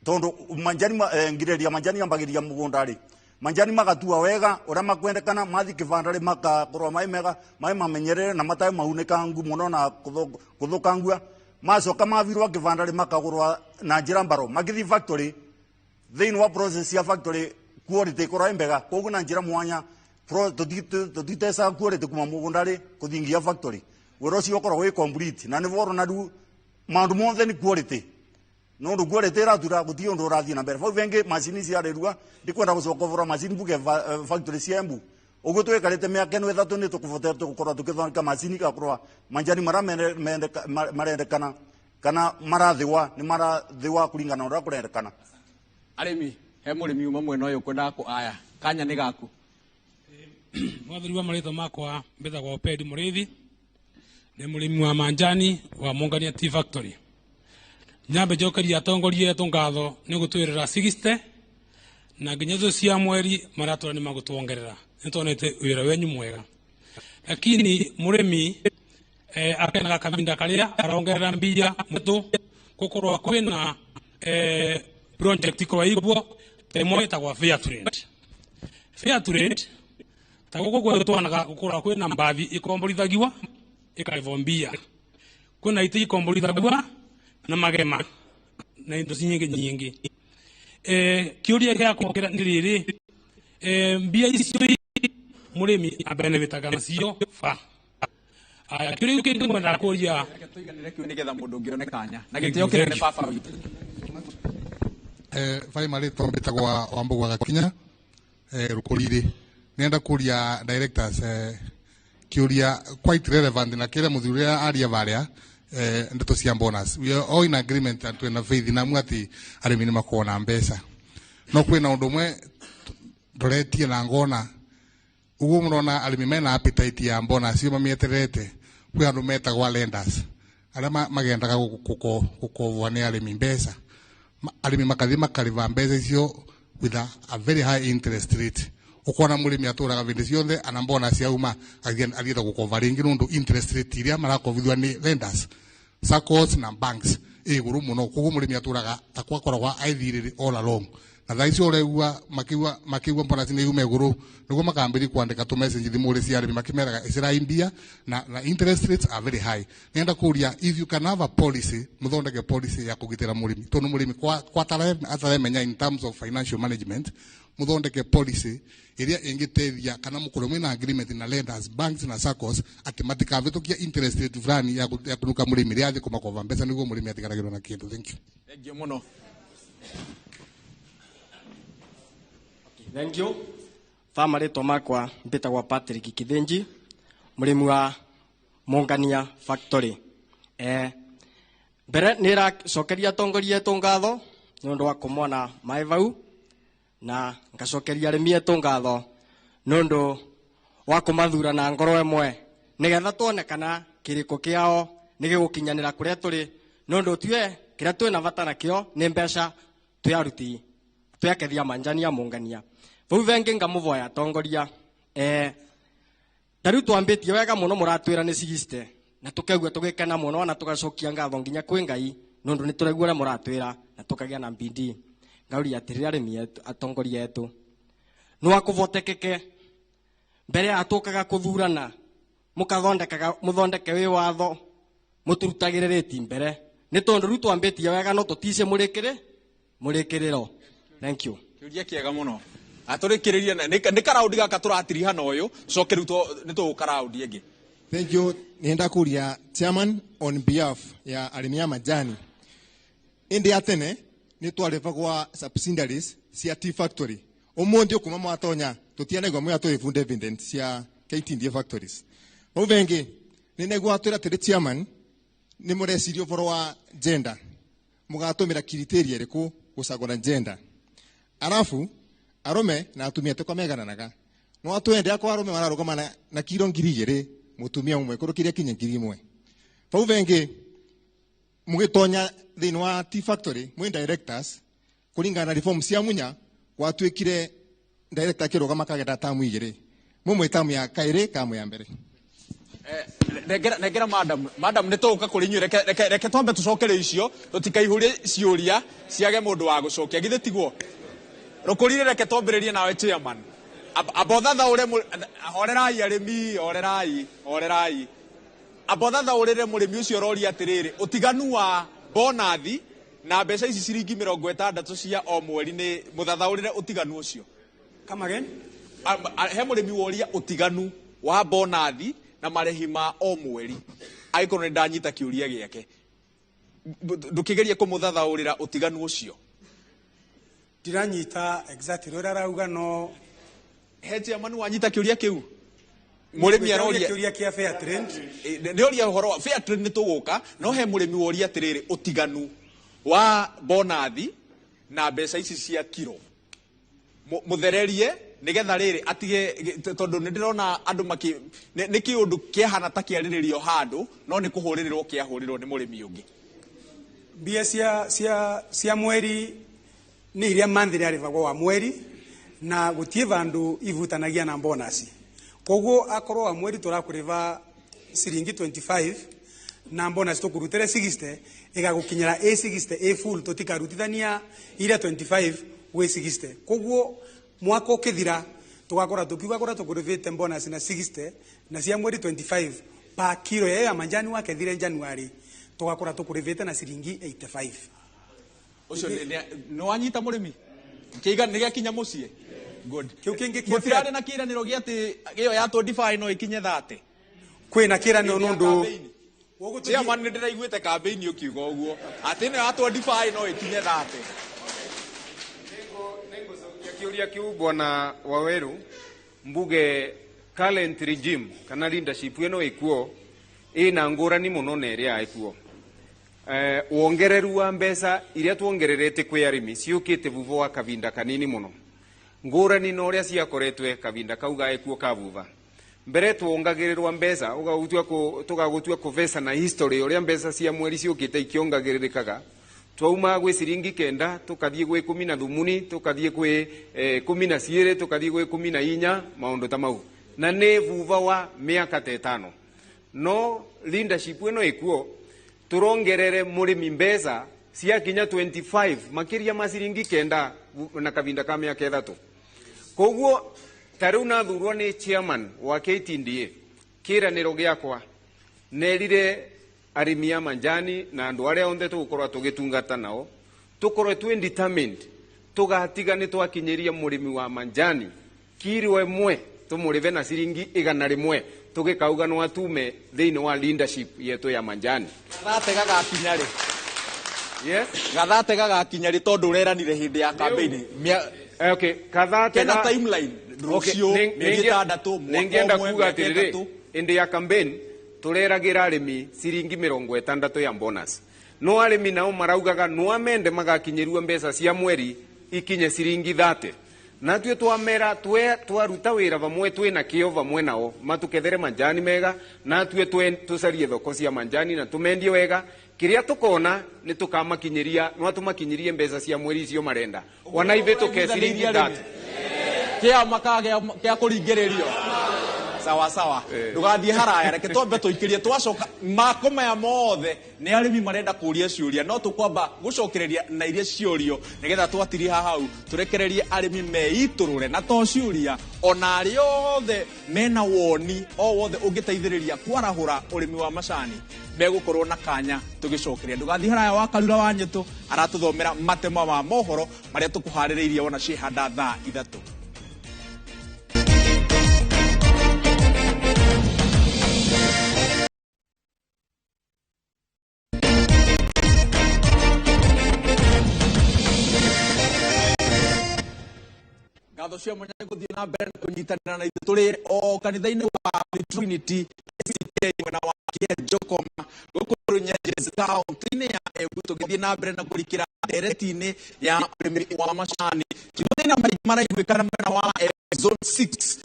tondũ manjani ngirĩria manjani ambagĩria mũgũnda-rĩ, manjani magatua wega ũrĩa makwendekana, mathiĩ kĩbanda-rĩ makakorwo mai mega, mai mamenyerere na matarĩ maunĩkangu mũno na kũthũkangua. Macoka mavirwa kĩbanda-rĩ makagũrwa na njĩra mbaro magĩthiĩ factory. Thĩinĩ wa process ya factory quality ĩkorwo ĩ mbega. Koguo na njĩra mwanya tũtitecaga quality kuma mũgũnda-rĩ kũthiĩ nginya factory. Wĩra ũcio ũkoragwo wĩ complete na nĩguo ũrona rĩu maũndũ mothe nĩ quality, nondu quality ĩratura gũtirĩ ũndũ ũrathiĩ na mbere. Bau bengĩ macini ciarĩrua ndikwenda gũcoka ũbora macini mbuge factory cia Embu ũguo twĩkarĩte mĩaka ĩno 3 nĩ tũkũbotete gũkorwo tũkĩthondeka macini igakorwo manjani marĩa marendekana kana marathiwa nĩ marathiwa kũringana na ũrĩa kũrendekana. Arĩmi, he mũrĩmi uma mwena ũyũ kwendaga kũ aya kanya nĩ gaku. Mwathuri wa marĩtwa makwa mbĩtagwo Pedi Mũrĩithi, nĩ mũrĩmi wa manjani wa Mungania Tea Factory. Nyambe njokerie atongoria etũ ngatho nĩ gũtwĩrĩra 60 na nginya thũ cia mweri maratwĩra nĩ magũtuongerera, nĩ tuonete wĩra wenyu mwega. Lakini mũrĩmi akenaga kavinda karĩa arongerera mbia mũtũ gũkorwo kwĩna project ikorwo iguo ĩmwe ĩtagwo fair trade. Fair trade ta gũkũ gwetũ twanaga gũkorwo kwĩna mbathi ikomborithagiwa ĩkarĩhwo mbia, kwĩna itĩ ikomborithagiwa na magema na indo nyingĩ nyingĩ. Kĩũria gĩakwa nĩ rĩrĩ, mbia icio mũrĩmi abenefitaga nacio ba? Aya, kĩũria kĩngĩ ngwendaga kũria tũiganĩre kĩu nĩgetha mũndũ ũngĩ one kanya na gĩtĩo kĩnene baba witũ. Barĩ marĩtwa mbĩtagwo Wambugu wa Gakinya, Rũkũri-rĩ. Nĩenda kũria directors kĩũria quite relevant na kĩrĩa mũthuri ũrĩa aria varĩa, ndeto cia bonus. We are all in agreement and twĩna faith namu atĩ arĩmi nĩ makoragwo na mbeca, no kwĩna ũndũ ũmwe ndoretie na ngona ũguo mũrona arĩmi mena appetite ya bonus iyo mamĩetererete. Kwĩ andũ metagwo lenders arĩa magendaga gũkobwa nĩ arĩmi mbeca. Arĩmi makathiĩ makarĩba mbeca icio with a very high interest rate. Ukona mũrĩmi atũraga vĩndĩ ciothe ana bonus yauma athiĩte gũkova rĩngĩ nũndũ interest rate iria marakovithua nĩ lenders, SACCOs na banks ĩ igũrũ mũno. Koguo mũrĩmi atũraga ta kwakoragwo aithirĩrĩ all along, na thaa icio ũraigua makiigua bonus nĩ yuma igũrũ nĩguo makambĩrĩria kwandĩka tũ message thimũ cia arĩmi makĩmeraga ĩcĩrai mbia na interest rates are very high. Nĩenda kũria if you can have a policy, mũthondeke policy ya kũgitĩra mũrĩmi, tondũ mũrĩmi kwa ataremenya in terms of financial management. Mũthondeke policy ĩrĩa ĩngĩteithia kana mũkorwo mwĩna agreement na lenders, banks na SACCOs atĩ matikavĩtũkia interest rate fulani ya kũnuka mũrĩmi rĩrĩa athiĩ kũmakova mbeca nĩguo mũrĩmi atigaragĩrwo na kĩndũ. Thank you. Thank you mũno. Thank you. Fa marĩtwa makwa mbĩtagwo Patrick Kithinji, mũrĩmi wa Mungania Factory. Mbere nĩ ĩracokeria atongoria etũ ngatho nĩ ũndũ wa kũmona maĩ vau, na ngacokeria arĩmi etũ ngatho nĩ ũndũ wa kũmathura na ngoro ĩmwe nĩgetha tuone kana kĩrĩko kĩao nĩ gĩgũkinyanĩra kũrĩa tũrĩ, nĩ ũndũ tue kĩrĩa twĩna bata nakĩo nĩ mbeca twĩ aruti twĩ manjani ya Mungania. Vau vengi ngamũvoya atongoria, ta rĩu twambĩtie wega mũno mũratwĩra nĩ 60 na tũkaigua tũgĩkena mũno na tũgacokia ngatho nginya kwĩ Ngai nĩ ũndũ nĩ tũraigua ũrĩa mũratwĩra na tũkagĩa na bidii. Ngauria atĩrĩrĩ arĩmi etu, atongoria etu, nĩ wakũvotekeke mbere ya tũkaga kũthurana mũkathondekaga mũthondeke wĩ watho mũtũrutagĩre rĩti mbere, nĩ tondũ rĩu twambĩtie wega no tũtice mũrĩkĩrĩro. Thank you. Kĩũria kĩega mũno. Atũrĩkĩrĩrie nĩ karaundi gaka tũratiriha na ũyũ coke rĩu nĩ tũgũka raundi ĩngĩ. Thank you. Nienda kuria chairman on behalf ya arĩmi a majani. Indi ya tene nĩ twarĩbagwa subsidiaries cia tea factory. Ũmũthĩ kuma mwatonya tũtianegwa mwĩa tũrĩbu dividend cia KTDA factories. Vau vengi nĩ negwa twĩra atĩrĩ chairman nĩ mũreciria ũboro wa gender. Mũgatũmĩra criteria ĩrĩkũ gũcagũra gender. Arafu arũme na atumia tũko megananaga. No atwende akwa arũme mararũgama na kiro 2,000 mutumia umwe kũrũkĩria kinya 1,000. Vau vengi mugitonya thiini wa tea factory mwi directors kuringana na reform cia Munya gwatuikire director akirugama kagenda tamu 2 mumwe tamu ya kairi kamu ya mbere. Nengera madam nĩ tũgũka kũrĩ inyuĩ. Reke twambe tũcokere icio tũtikaihũrie ciũria ciage mũndũ wa gũcokia githĩ tiguo Rũkũrire. Reke twambĩrĩrie nawe chairman. Amba ũthathaũre horerai arĩmi, horerai, horerai. Amba ũthathaũrĩre mũrĩmi ũcio ũroria atĩrĩrĩ, ũtiganu wa bonathi na mbeca ici ciringi 60 cia o mweri, nĩ mũthathaũrĩre ũtiganu ũcio. Come again? He mũrĩmi woria ũtiganu wa bonathi na marĩhi ma o mweri, angĩkorwo nĩ ndanyita kĩũria gĩake. Ndũkĩgerie kũmũthathaũrĩra ũtiganu ũcio. Ndiranyita exactly ũrĩa arauga no He chairman wanyita kĩũria kĩu mũrĩmi aroria? Kĩũria kĩa fair trade. Nĩ oria ũhoro wa fair trade, nĩ tũgũka, no he mũrĩmi woria atĩrĩrĩ, ũtiganu wa bonathi na mbeca ici cia kiro. Mũthererie nĩgetha rĩrĩ atige tondũ nĩ ndĩrona andũ makĩ nĩ kĩũndũ kĩahana ta kĩarĩrĩrio handũ no nĩ kũhũrĩrĩrwo kĩahũrĩrwo nĩ mũrĩmi ũngĩ. Mbia cia mweri nĩ iria monthly arĩbagwo wa mweri na gũtiĩ vandũ ivutanagia na bonus. Koguo akorwo wa mweri tũrakũrĩva ciringi 25 na bonus tũkũrutĩre 60 ĩgagũkinyĩra a 60 a full, tũtikarutithania iria 25 gwĩ 60. Koguo mwaka ũkĩthira tũgakora tũkiuga kũrĩa tũkũrĩvĩte bonus na 60 na cia mweri 25 pa kiro ya manjani wakethire January tũgakora tũkũrĩvĩte na ciringi 85. Ũcio nĩ wanyita mũrĩmi kĩiga nĩ gĩakinya mũciĩ. Good. Kĩu kĩngĩ kĩa Mũtirarĩ na kĩranĩro gĩa atĩ ĩyo ya 25 no ĩkinye 30? Kwĩna kĩranĩro nũndũ Chairman, nĩ ndĩraiguĩte kambĩini ũkiuga ũguo atĩ ĩno ya 25 no ĩkinye 30. Kĩũria kĩu, bwana Waweru, mbuge current regime kana leadership ĩno ĩkuo ĩna ngũrani mũno na ĩrĩa ĩkuo. Wongereru wa mbeca iria tuongererete kwĩ arĩmi ciũkĩte vuva wa kavinda kanini mũno, ngũrani na ũrĩa ciakoretwe kavinda kau gaĩkuo ka vuva mbere tuongagĩrĩrwa mbeca ũgagũtua tũgagũtua kũvesa na history ũrĩa mbeca cia mweri ciũkĩte ikĩongagĩrĩrĩkaga. Twauma gwĩ ciringi 9 tukathiĩ gwĩ 10 na thumuni, tukathiĩ gwĩ 12, tukathiĩ gwĩ 14, maũndũ ta mau, na nĩ vuva wa mĩaka ta 5. No leadership ĩno ĩkuo turongerere mũrĩmi mbeca ciakinya 25 makĩria ma ciringi 9 na kavinda ka mĩaka 3. Koguo ta rĩu nathurwo nĩ chairman wa KTDA, kĩranĩro gĩakwa nerire arĩmi a manjani na andũ arĩa othe tũgũkorwo tũgĩtungata nao tũkorwo twĩ determined tũgatiga nĩ twakinyĩria mũrĩmi wa manjani kiro ĩmwe tũmũrĩve na ciringi 100 tũgĩkauga no atume thĩinĩ wa leadership yetu ya manjani. Gathate gagakinya rĩ? Yes. Gathate gagakinya rĩ, tondũ ũreranire hĩndĩ ya campaign? Okay, kathate Kena timeline rũciũ, mĩeri 6, mwaka nĩngĩenda ũmwe, kuga mĩaka atĩrĩrĩ, 3. Hĩndĩ ya campaign tũreragĩra arĩmi ciringi 60 ya bonus, no arĩmi nao maraugaga no amende magakinyĩrwo mbeca cia mweri ikinye ciringi 30, na tuĩ twamera twaruta wĩra vamwe twĩna kĩo vamwe nao matukethere manjani mega, na tuĩ tũcarie thoko cia manjani na tũmendie wega. Kĩrĩa tũkona nĩ tũkamakinyĩria no tũmakinyĩrie mbeca cia mweri icio marenda ona ithuĩ tũke ciringi 30. Kĩama kĩa kũringĩrĩrio sawa sawa. Ndũgathiĩ haraya, reke twambe tũikĩrie, twacoka mako maya mothe nĩ arĩmi marenda kũria ciũria, no tũkwamba gũcokereria na iria ciũrio nĩgetha twatiriha hau tũrekererie arĩmi meitũrũre na to ciũria ona arĩa othe mena woni o wothe ũngĩteithĩrĩria kwarahũra ũrĩmi wa macani megũkorwo na kanya tũgĩcokeria. Ndũgathiĩ haraya, wa Karura wa Nyĩtũ aratũthomera matema ma mohoro marĩa tũkũharĩrĩirie wona ciĩhanda thaa 3. Ngatho cia mwanya gũthiĩ na mbere na kũnyitanĩra na ithuĩ tũrĩ o kanitha-inĩ wa Trinity ACK mwena wa Kianjokoma gũkũ Runyenjes kaunti-inĩ ya Embu, tũgĩthiĩ na mbere na kũrikĩra ndereti-inĩ ya ũrĩmi wa macani. Ti mathĩna maingĩ maraiguĩkana mwena wa zone 6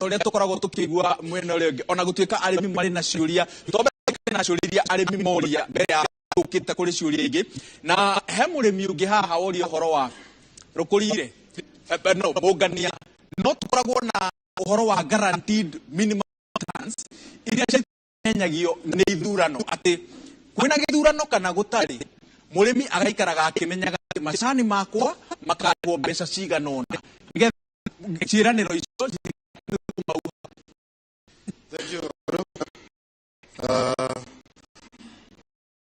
tũrĩa tũkoragwo tũkĩigua mwena ũrĩa ũngĩ, ona gũtuĩka arĩmi marĩ na ciũria. Twambe na ciũria iria arĩmi moria mbere ya tũkĩte kũrĩ ciũria ingĩ. Na he mũrĩmi ũngĩ haha woria ũhoro wa rũkũrire no mũngania, no tũkoragwo na ũhoro wa guaranteed minimum returns iria cimenyagio nĩ ithurano, atĩ kwĩna gĩthurano kana gũtarĩ, mũrĩmi agaikaraga akĩmenyaga atĩ macani makwa makarĩhwo mbeca cigana ũna, nĩgetha ciĩranĩro icio. Thank you.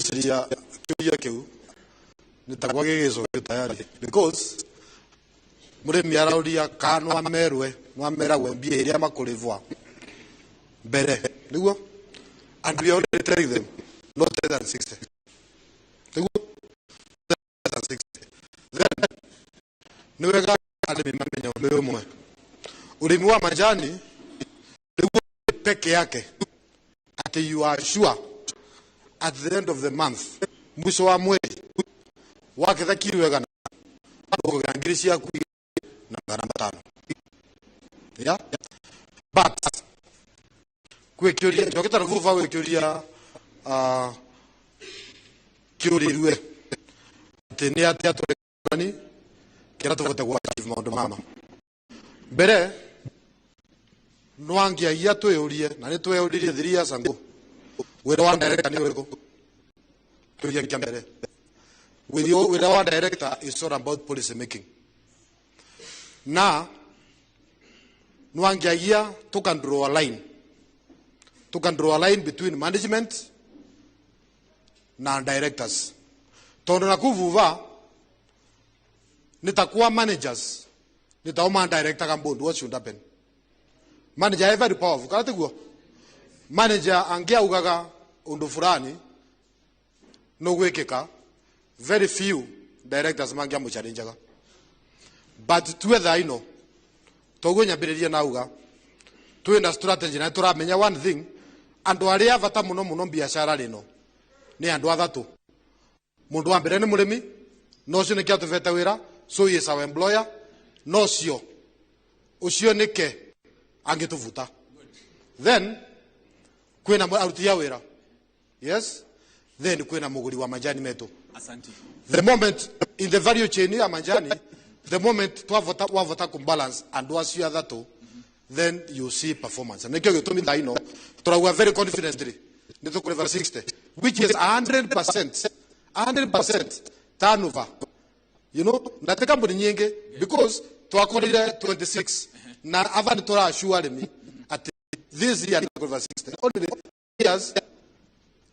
Ciria kiuria kiu nĩ takwa gĩgĩcokio tayari, because mũrĩmi arauria kana no amerwe no ameragwe mbia iria makũrĩvwa mbere nĩguo, and we are already telling them not less than 60, nĩguo less than 60. Then nĩ wega arĩmi mamenye ũndũ ũyũ ũmwe: ũrĩmi wa majani nĩguo peke yake ati you are sure at the end of the month, mwisho wa mweri, waketha kilo 100 ũkũgĩa ngiri ciaku na 500. Yeah, but kwĩ kĩũria njokete na vuva, gwĩ kĩũria kĩũrirue atĩ nĩ atĩa tũrĩ kĩrĩa tũbote gũ achieve maũndũ mama. Mbere nwangiagia twĩyũrie, na nĩ tweyũririe 3 years ago, wĩra wa director nĩ ũrĩkũ? Kĩũria kĩa mbere, wĩra wa director is all about policy making, na nwangiagia tuka draw a line, tuka draw a line between management na directors, tondu nakuvuva nĩ takuwa managers nĩ tao ma director kambundu. What should happen? Manager is very powerful, kana tiguo? Manager angiaugaga undu fulani no gwikika, very few directors mangiamuchallenjaga. But tuwe thaa ino toguo nyambĩrĩria nauga twĩna strategy na tũramenya one thing: andũ arĩa a bata mũno mũno biacara rĩno nĩ andũ athatũ. Mũndũ wa mbere nĩ mũrĩmi, no ũcio nĩkĩo atũbete wĩra, so he is our employer, no ũcio ũcio nĩke angĩtũbuta. Then kwĩna aruti a wĩra, yes, then kwĩna mũgũri wa majani metũ. Asante. The moment in the value chain ya majani, the moment twavota wavota kumbalance andũ acio athatu, then you see performance. Na nikio gĩtũmi thaa ino tũrauga very confidently nĩ tũkũrĩva 60, which is 100% 100% turnover na ti kambuni nyingĩ, because twakorire 26 na ava nĩ tũracua arĩmi atĩ this year nĩ tũkũrĩva 60. Only years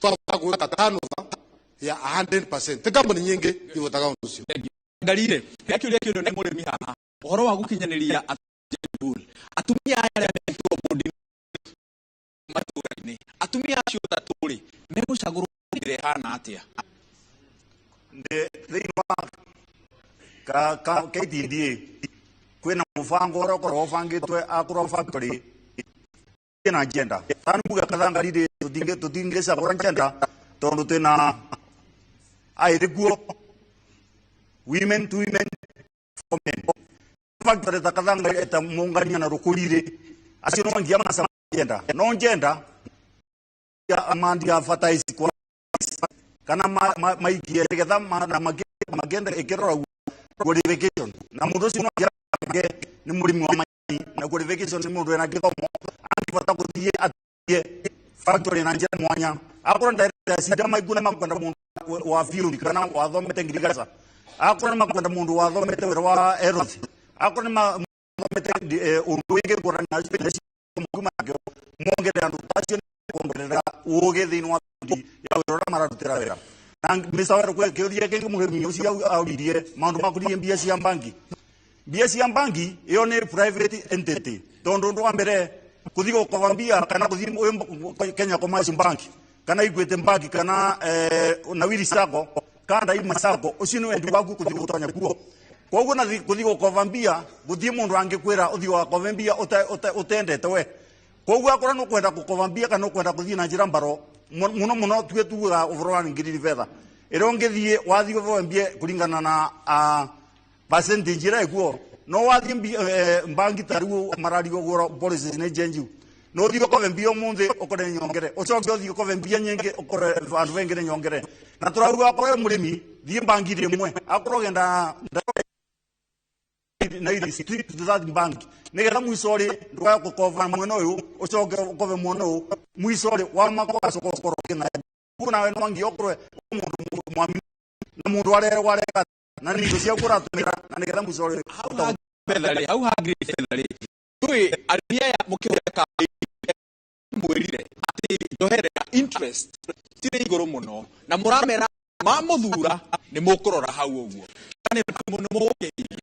twavota gwĩka turnover ya 100%, ti kambuni nyingĩ ivotaga ũndũ ũcio. Ngarire gĩakĩũria kĩũrio nĩ mũrĩmi haha ũhoro wa gũkinyanĩria atumia aya arĩa mekĩrwo bũndi matũra-inĩ, atumia acio atatũ rĩ, megũcagũrwo njĩra ĩhana atĩa? Ndĩ thĩinĩ wa ka KTDA kwĩna mũbango ũrĩa ũkoragwo ũbangĩtwe akorwo factory na gender tani mbuga kathangari rĩ, tũtingĩcagũra gender tondũ twĩna aĩrĩ kuo, women to women, for men. Factory ta Kathangari, ta Mungania na Rũkũri rĩ, acio no ngia macagũra gender, no gender ya mandia advertise kwa kana maikie nigetha na magenda ikirora qualification, na mundu ucio no angĩ nĩ mũrĩmi wa majani na qualification nĩ mũndũ wĩna gĩthomo angĩbata gũthiĩ atie factory na njĩra mwanya. Akorwo director cinda maiguna makwenda mũndũ wa field kana wathomete ngirigaca, akorwo nĩ makwenda mũndũ wathomete wĩra wa health, akorwo nĩ mathomete ũndũ wĩngĩ ngũrani na makĩo mongerera andũ acio kuongerera ũgĩ thĩinĩ wa field ya wĩra ũrĩa mararutĩra wĩra. Na Mr. Wero, kwe kĩũria kĩngĩ mũrĩmi ũcio auririe maũndũ ma kũririe mbia cia bangi. Mbia cia bangi ĩyo nĩ private entity, tondũ ũndũ wa mbere kũthiĩ gũkoba mbia kana kũthiĩ Kenya Commercial Bank kana Equity Bank kana Nawiri Sacco kana Daima Sacco, ũcio nĩ wendi waku kũthiĩ gũtonya kuo. Koguo na kuthi gukova mbia guthie mundu angikwira uthi wakove mbia utendete we. Koguo akorwo nukwenda gukova mbia kana nukwenda kuthie na njira mbaro muno muno tue tuga uvoro wa ngiriri fedha ira ungithie wathie uvoe mbia kuringana na percentage ira ikuo no wathie mbangi tariu marario gura policies ni njenju no uthie ukove mbia umuthi ukore nyongere ucoke uthie ukove mbia nyingi ukore andu bengi ni nyongere na turauga akorwo murimi thie mbangi rimwe akorwo genda na iri street to that bank nigetha mwico ri ndugaya gukova mwena uyu ucoke ukove mwena uyu mwico ri wa makwa coka ukorwo kina nawe no ngi okorwe mundu mwami na mundu arerwo areka na ni indo ciaku ũratũmĩra na nigetha mwico ri hau hangĩ fedha rĩ tũĩ arĩmi aya mũkĩhũra mwĩrire atĩ njoherera interest cirĩ igũrũ mũno na mũramera mamũthura nĩ mũkũrora hau ũguo nĩ mũgũkĩirie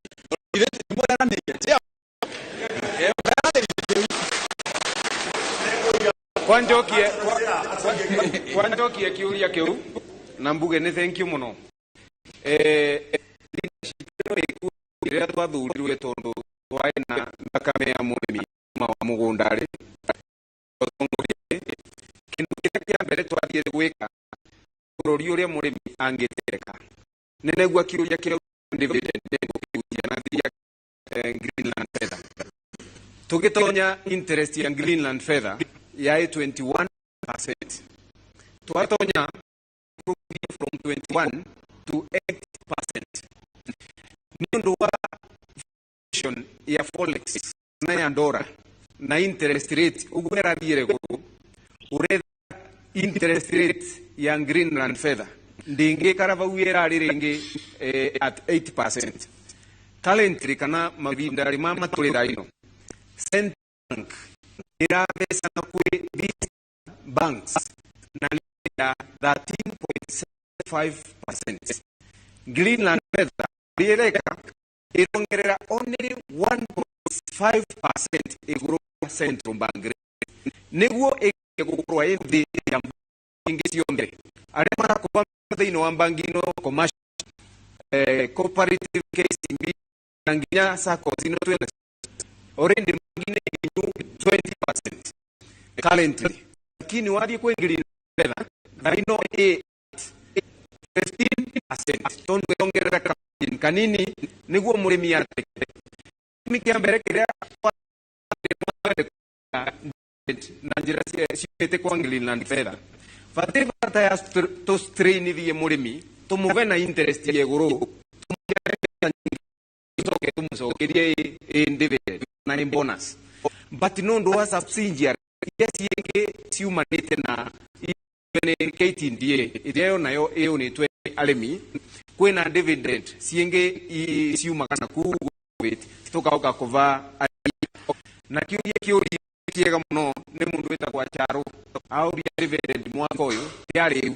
Kwanjokie kiuria kiu na mbuge ni thank you muno leadership ĩno ĩkuo rĩrĩa twathurirwe tondu twai na thakame ya mũrĩmi kuma wa mũgũnda rĩ ũtongoria kĩndũ kĩrĩa kĩa mbere twathiĩte gwĩka bũrũri ũrĩa mũrĩmi angĩtereka nĩ negua kĩũria kĩrĩa dividend nĩngũkĩhutia na thia Greenland Feather tũgĩtonya interest ya Greenland Feather yaĩ 21% twatonya from 21 to 8% nĩ ũndũ wa inflation ya forex na ya ndora na interest rate ũguo ĩrathiĩre gũkũ ũretha interest rate ya Greenland Feather ndĩngĩkara vau ĩrarĩ rĩngĩ at 8% currently kana mavinda ma matũrĩ thaa ino Central Bank ĩrathecana kwĩ these banks na ya 13.75%. Greenland Feather ĩreka ĩrongerera only 1.5% igũrũ wa Central Bank rate nĩguo ĩgĩe gũkorwo ĩ thĩ ya ingĩ ciothe arĩa marakorwo thĩinĩ wa bangi ĩno commercial cooperative KCB na nginya SACCOs ino twĩna already bangi nĩ nginyu 20% currently lakini wathiĩ kwĩ Green Feather thaa ino ĩ 15% tondu ĩrongerera kanini nĩguo mũrĩmi ateke gĩtũmi kĩa mbere kĩrĩa na njĩra ciumĩte kwa Greenland Feather batirĩ bata ya tũstrainithie mũrĩmi tũmũve na interest ya igũrũ tũcoke tũmũcokerie ĩ dividend na ĩ bonus but nĩ ũndũ wa subsidiary iria ciĩngĩ ciumanĩte na nĩ KTDA ĩrĩa yo nayo ĩũnĩtwe nĩ arĩmi kwĩna dividend ciĩngĩ ciumaga na kuu tũkaoka kũva na kĩũria kĩũria kĩega mũno nĩ mũndũ wĩtagwo Acharo aũria dividend mwaka ũyũ rĩarĩ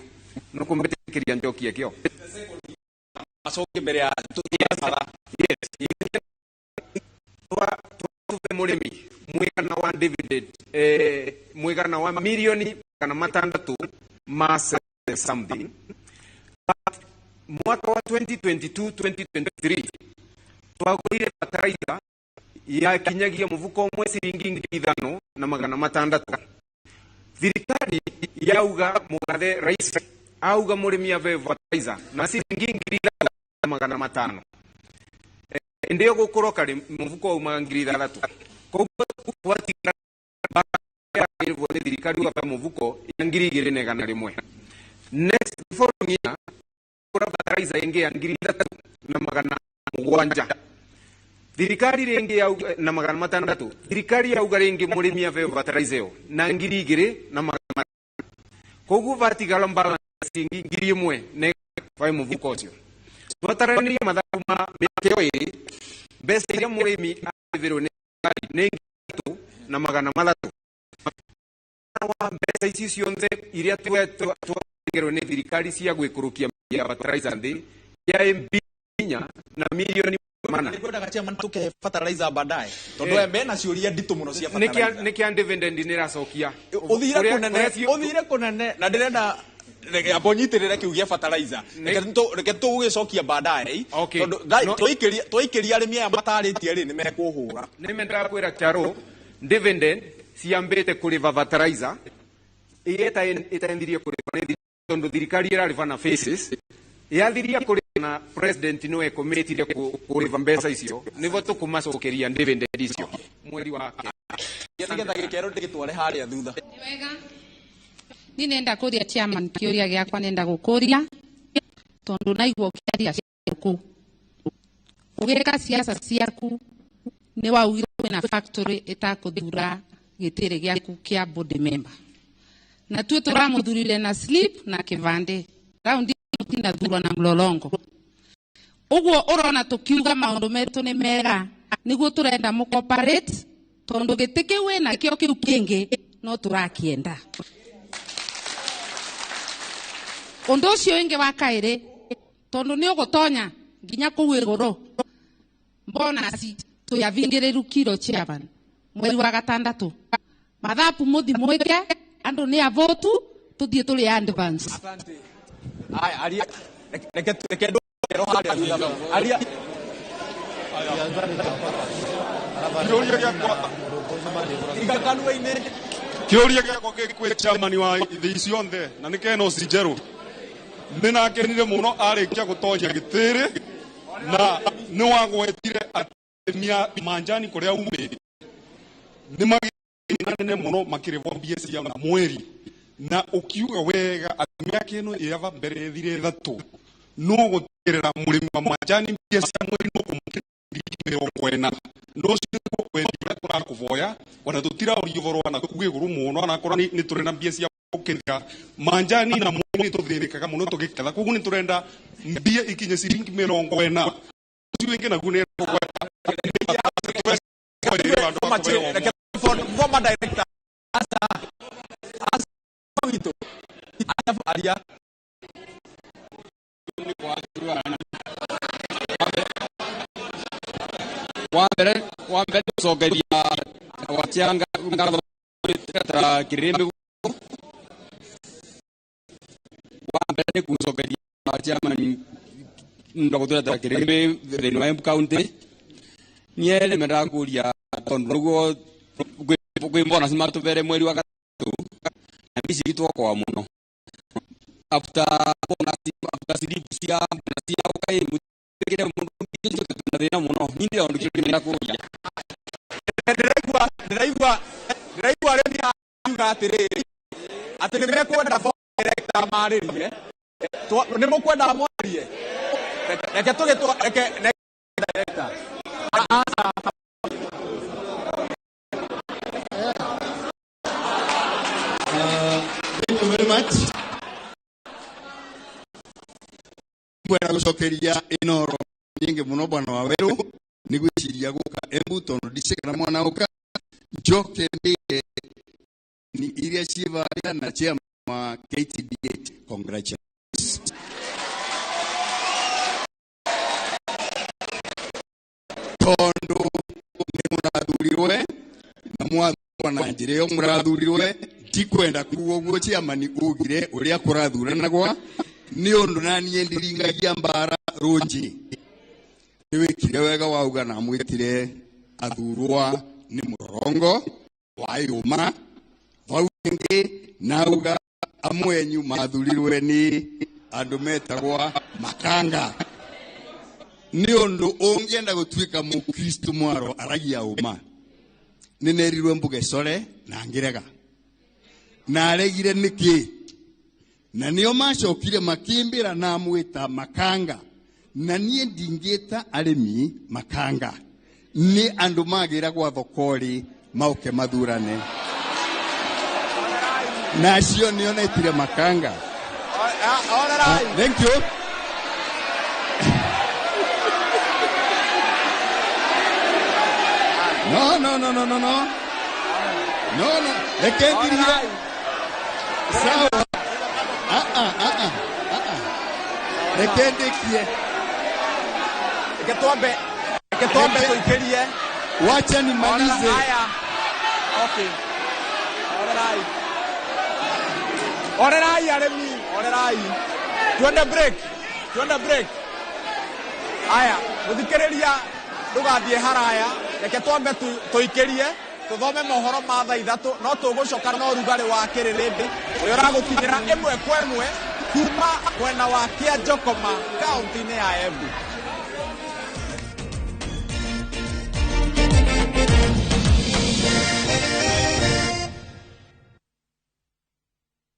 nũkũmbĩtĩkĩria njokie kĩo acoke mbere ya yes tuve mũrĩmi mwigana wa dividend mwigana wa milioni kana matandatu ma something but mwaka wa 2022 2023 twagũrire fertilizer yakinyagia mũbuko ũmwe ciringi 5600. Thirikari yauga mũgathe rais auga mũrĩmi ave fertilizer na ciringi 3500. Ĩndĩ ĩyo gũkũrwo karĩ mũbuko umaga 6000. Koguo twatigara nĩ thirikari ũgabe mũbuko ya 2100. Next following year kũra fertilizer ĩngĩ ya 3700. Thirikari rĩngĩ yauga na 600. Thirikari yauga rĩngĩ mũrĩmi ave fertilizer ĩyo na 2400. Koguo vatigara balance 1000 na vae mũbuko ũcio. Twataranirie mathabu ma mĩaka ĩyo ĩrĩ mbeca iria mũrĩmi arĩthĩrwo nĩ nĩ 3300. Wa mbeca ici ciothe iria twagerwo nĩ thirikari cia gwĩkũrũkia ya fertilizer nthĩ ya mbinya na milioni mana. Nĩngwendaga chairman tuke fertilizer baadaye tondu we mena ciũria nditũ mũno cia fertilizer. Nĩ kĩa dividend nĩ ĩracokia ũthire kũnene na ndĩrenda Amba ũnyitĩrĩre kiu gĩa fertilizer. Reke tũgũgĩcokia baadaye. Okay. Tondũ twaikĩria arĩmi aya matarĩtie rĩ nĩ mekũhũra. Nĩ mendaga kwĩra Charo dividend ciambĩte kũrĩva fertilizer iria ĩtaendirie kũrĩva nĩ tondũ thirikari ĩrarĩva na phases yathiria kũrĩva na president nĩwe commitire kũrĩva mbeca icio nĩguo tũkũmacokeria dividend icio mweri wa nĩgetha gĩkero ndĩgĩtware harĩa thutha. Ni nenda kuria chairman kiuria giakwa nenda gukuria tondu naigua ukiaria ciaku ugika siasa ciaku ni waugire kwina factory itakuthura gitiri giaku kia board member na tuo turamuthurire na slip na kivande raundi tinathurwa na mlolongo uguo urona tukiuga maundu metu ni mega niguo turenda mu cooperate tondu giti kiu wina kio kiu kingi no turakienda. Undu ucio ingi wa kairi tondu ni ugutonya nginya kuu iguru bonus tuyavingiriru kilo chairman mweri wa gatandatu mathabu muthi mwike andu ni avotu tuthie turi advance. Asante. Aya aria reke ndå haria thutha aria iga kanua-inĩ. Kĩũria gĩakwa gĩ kwĩ chairman wa ithĩi ciothe na nĩ Ken Njeru nĩ nakenire mũno arĩkia gũtonya gĩtĩrĩ na nĩ wagwetire atĩ manjani kũrĩa umĩte nĩ magĩna nene mũno makĩrĩhwo mbia cia na mweri na ũkiuga wega atĩ mĩaka ĩno ĩyava mbere ĩthire ĩthatũ no gũtigĩrĩra mũrĩmi wa manjani mbia cia mweri no kũmũkĩra 40 no ũcio nĩguo wendi ũrĩa tũrakũvoya ona tũtiraũria ũhoro wa nakũu igũrũ mũno onakorwo nĩ tũrĩ na mbia cia gũkĩrĩra manjani na mweri nĩ tũthĩnĩkaga mũno tũgĩketha koguo nĩ tũrenda mbia ikinye ciringi 40 ũcio wĩngĩ naguo nĩ former director asa witũ aria wa mbere gucokeria watia ngatho ta kirimbi wa mbere ni gucokeria chairman ndo gutura kirimbi thiini wa Embu County nie ni mendaga kuria tondu niguo kwi bonus matubere mweri wa gatatu na mbici itwakwa muno after bonus after slip cia bonus cia ukai mutikire mundu na thina muno ni ndira undu kirenda kuria ndiraigua arĩmi akiuga atĩrĩrĩ atĩ nĩ mekwenda director marĩrie nĩ mũkwenda mwarie reke tũgĩtwa reke director Thank you very much. Ngwenda gucokeria inoro nyingi muno bwana Waweru ni gwiciria guka Embu tondu ndicikana mwana uka njoke mbire ni iria civaria na chairman wa KTDA. Congratulations. Tondu ni murathurirwe na mwathurwo na njira iyo murathurirwe ndikwenda kuga uguo chairman ugire uria kurathuranagwa ni undu na nie ndiringagia mbara runji ni wikire wega wauga na mwitire athurwa ni murorongo wa yuma vau ingi nauga amwenyu mathurirwe ni andu metagwa makanga ni undu ungienda gutuika mukristo mwaro aragia uma ni nerirwe mbuge core na ngirega na aregire niki na nio macokire makimbira na mwita makanga na nie ndingita arimi makanga ni andu magira gwa thokori mauke mathurane na acio nio netire makanga. Thank you. No no no no no no no no reke ndirie sawa. Reke ndikie reke twambe tuikirie. Wacha nimalize. Haya. Okay. Orerai. Orerai arĩmi. Horerai. Twende break. Twende break. Aya, muthikiriria ndugathie haraya, reke twambe tuikirie tuthome mohoro ma thaa 3 no tugucoka no rugari wa kiririmbĩ ũrĩa ũragũkinyĩra ĩmwe kwa ĩmwe kuma mwena wa Kianjokoma kaunti-inĩ ya Embu.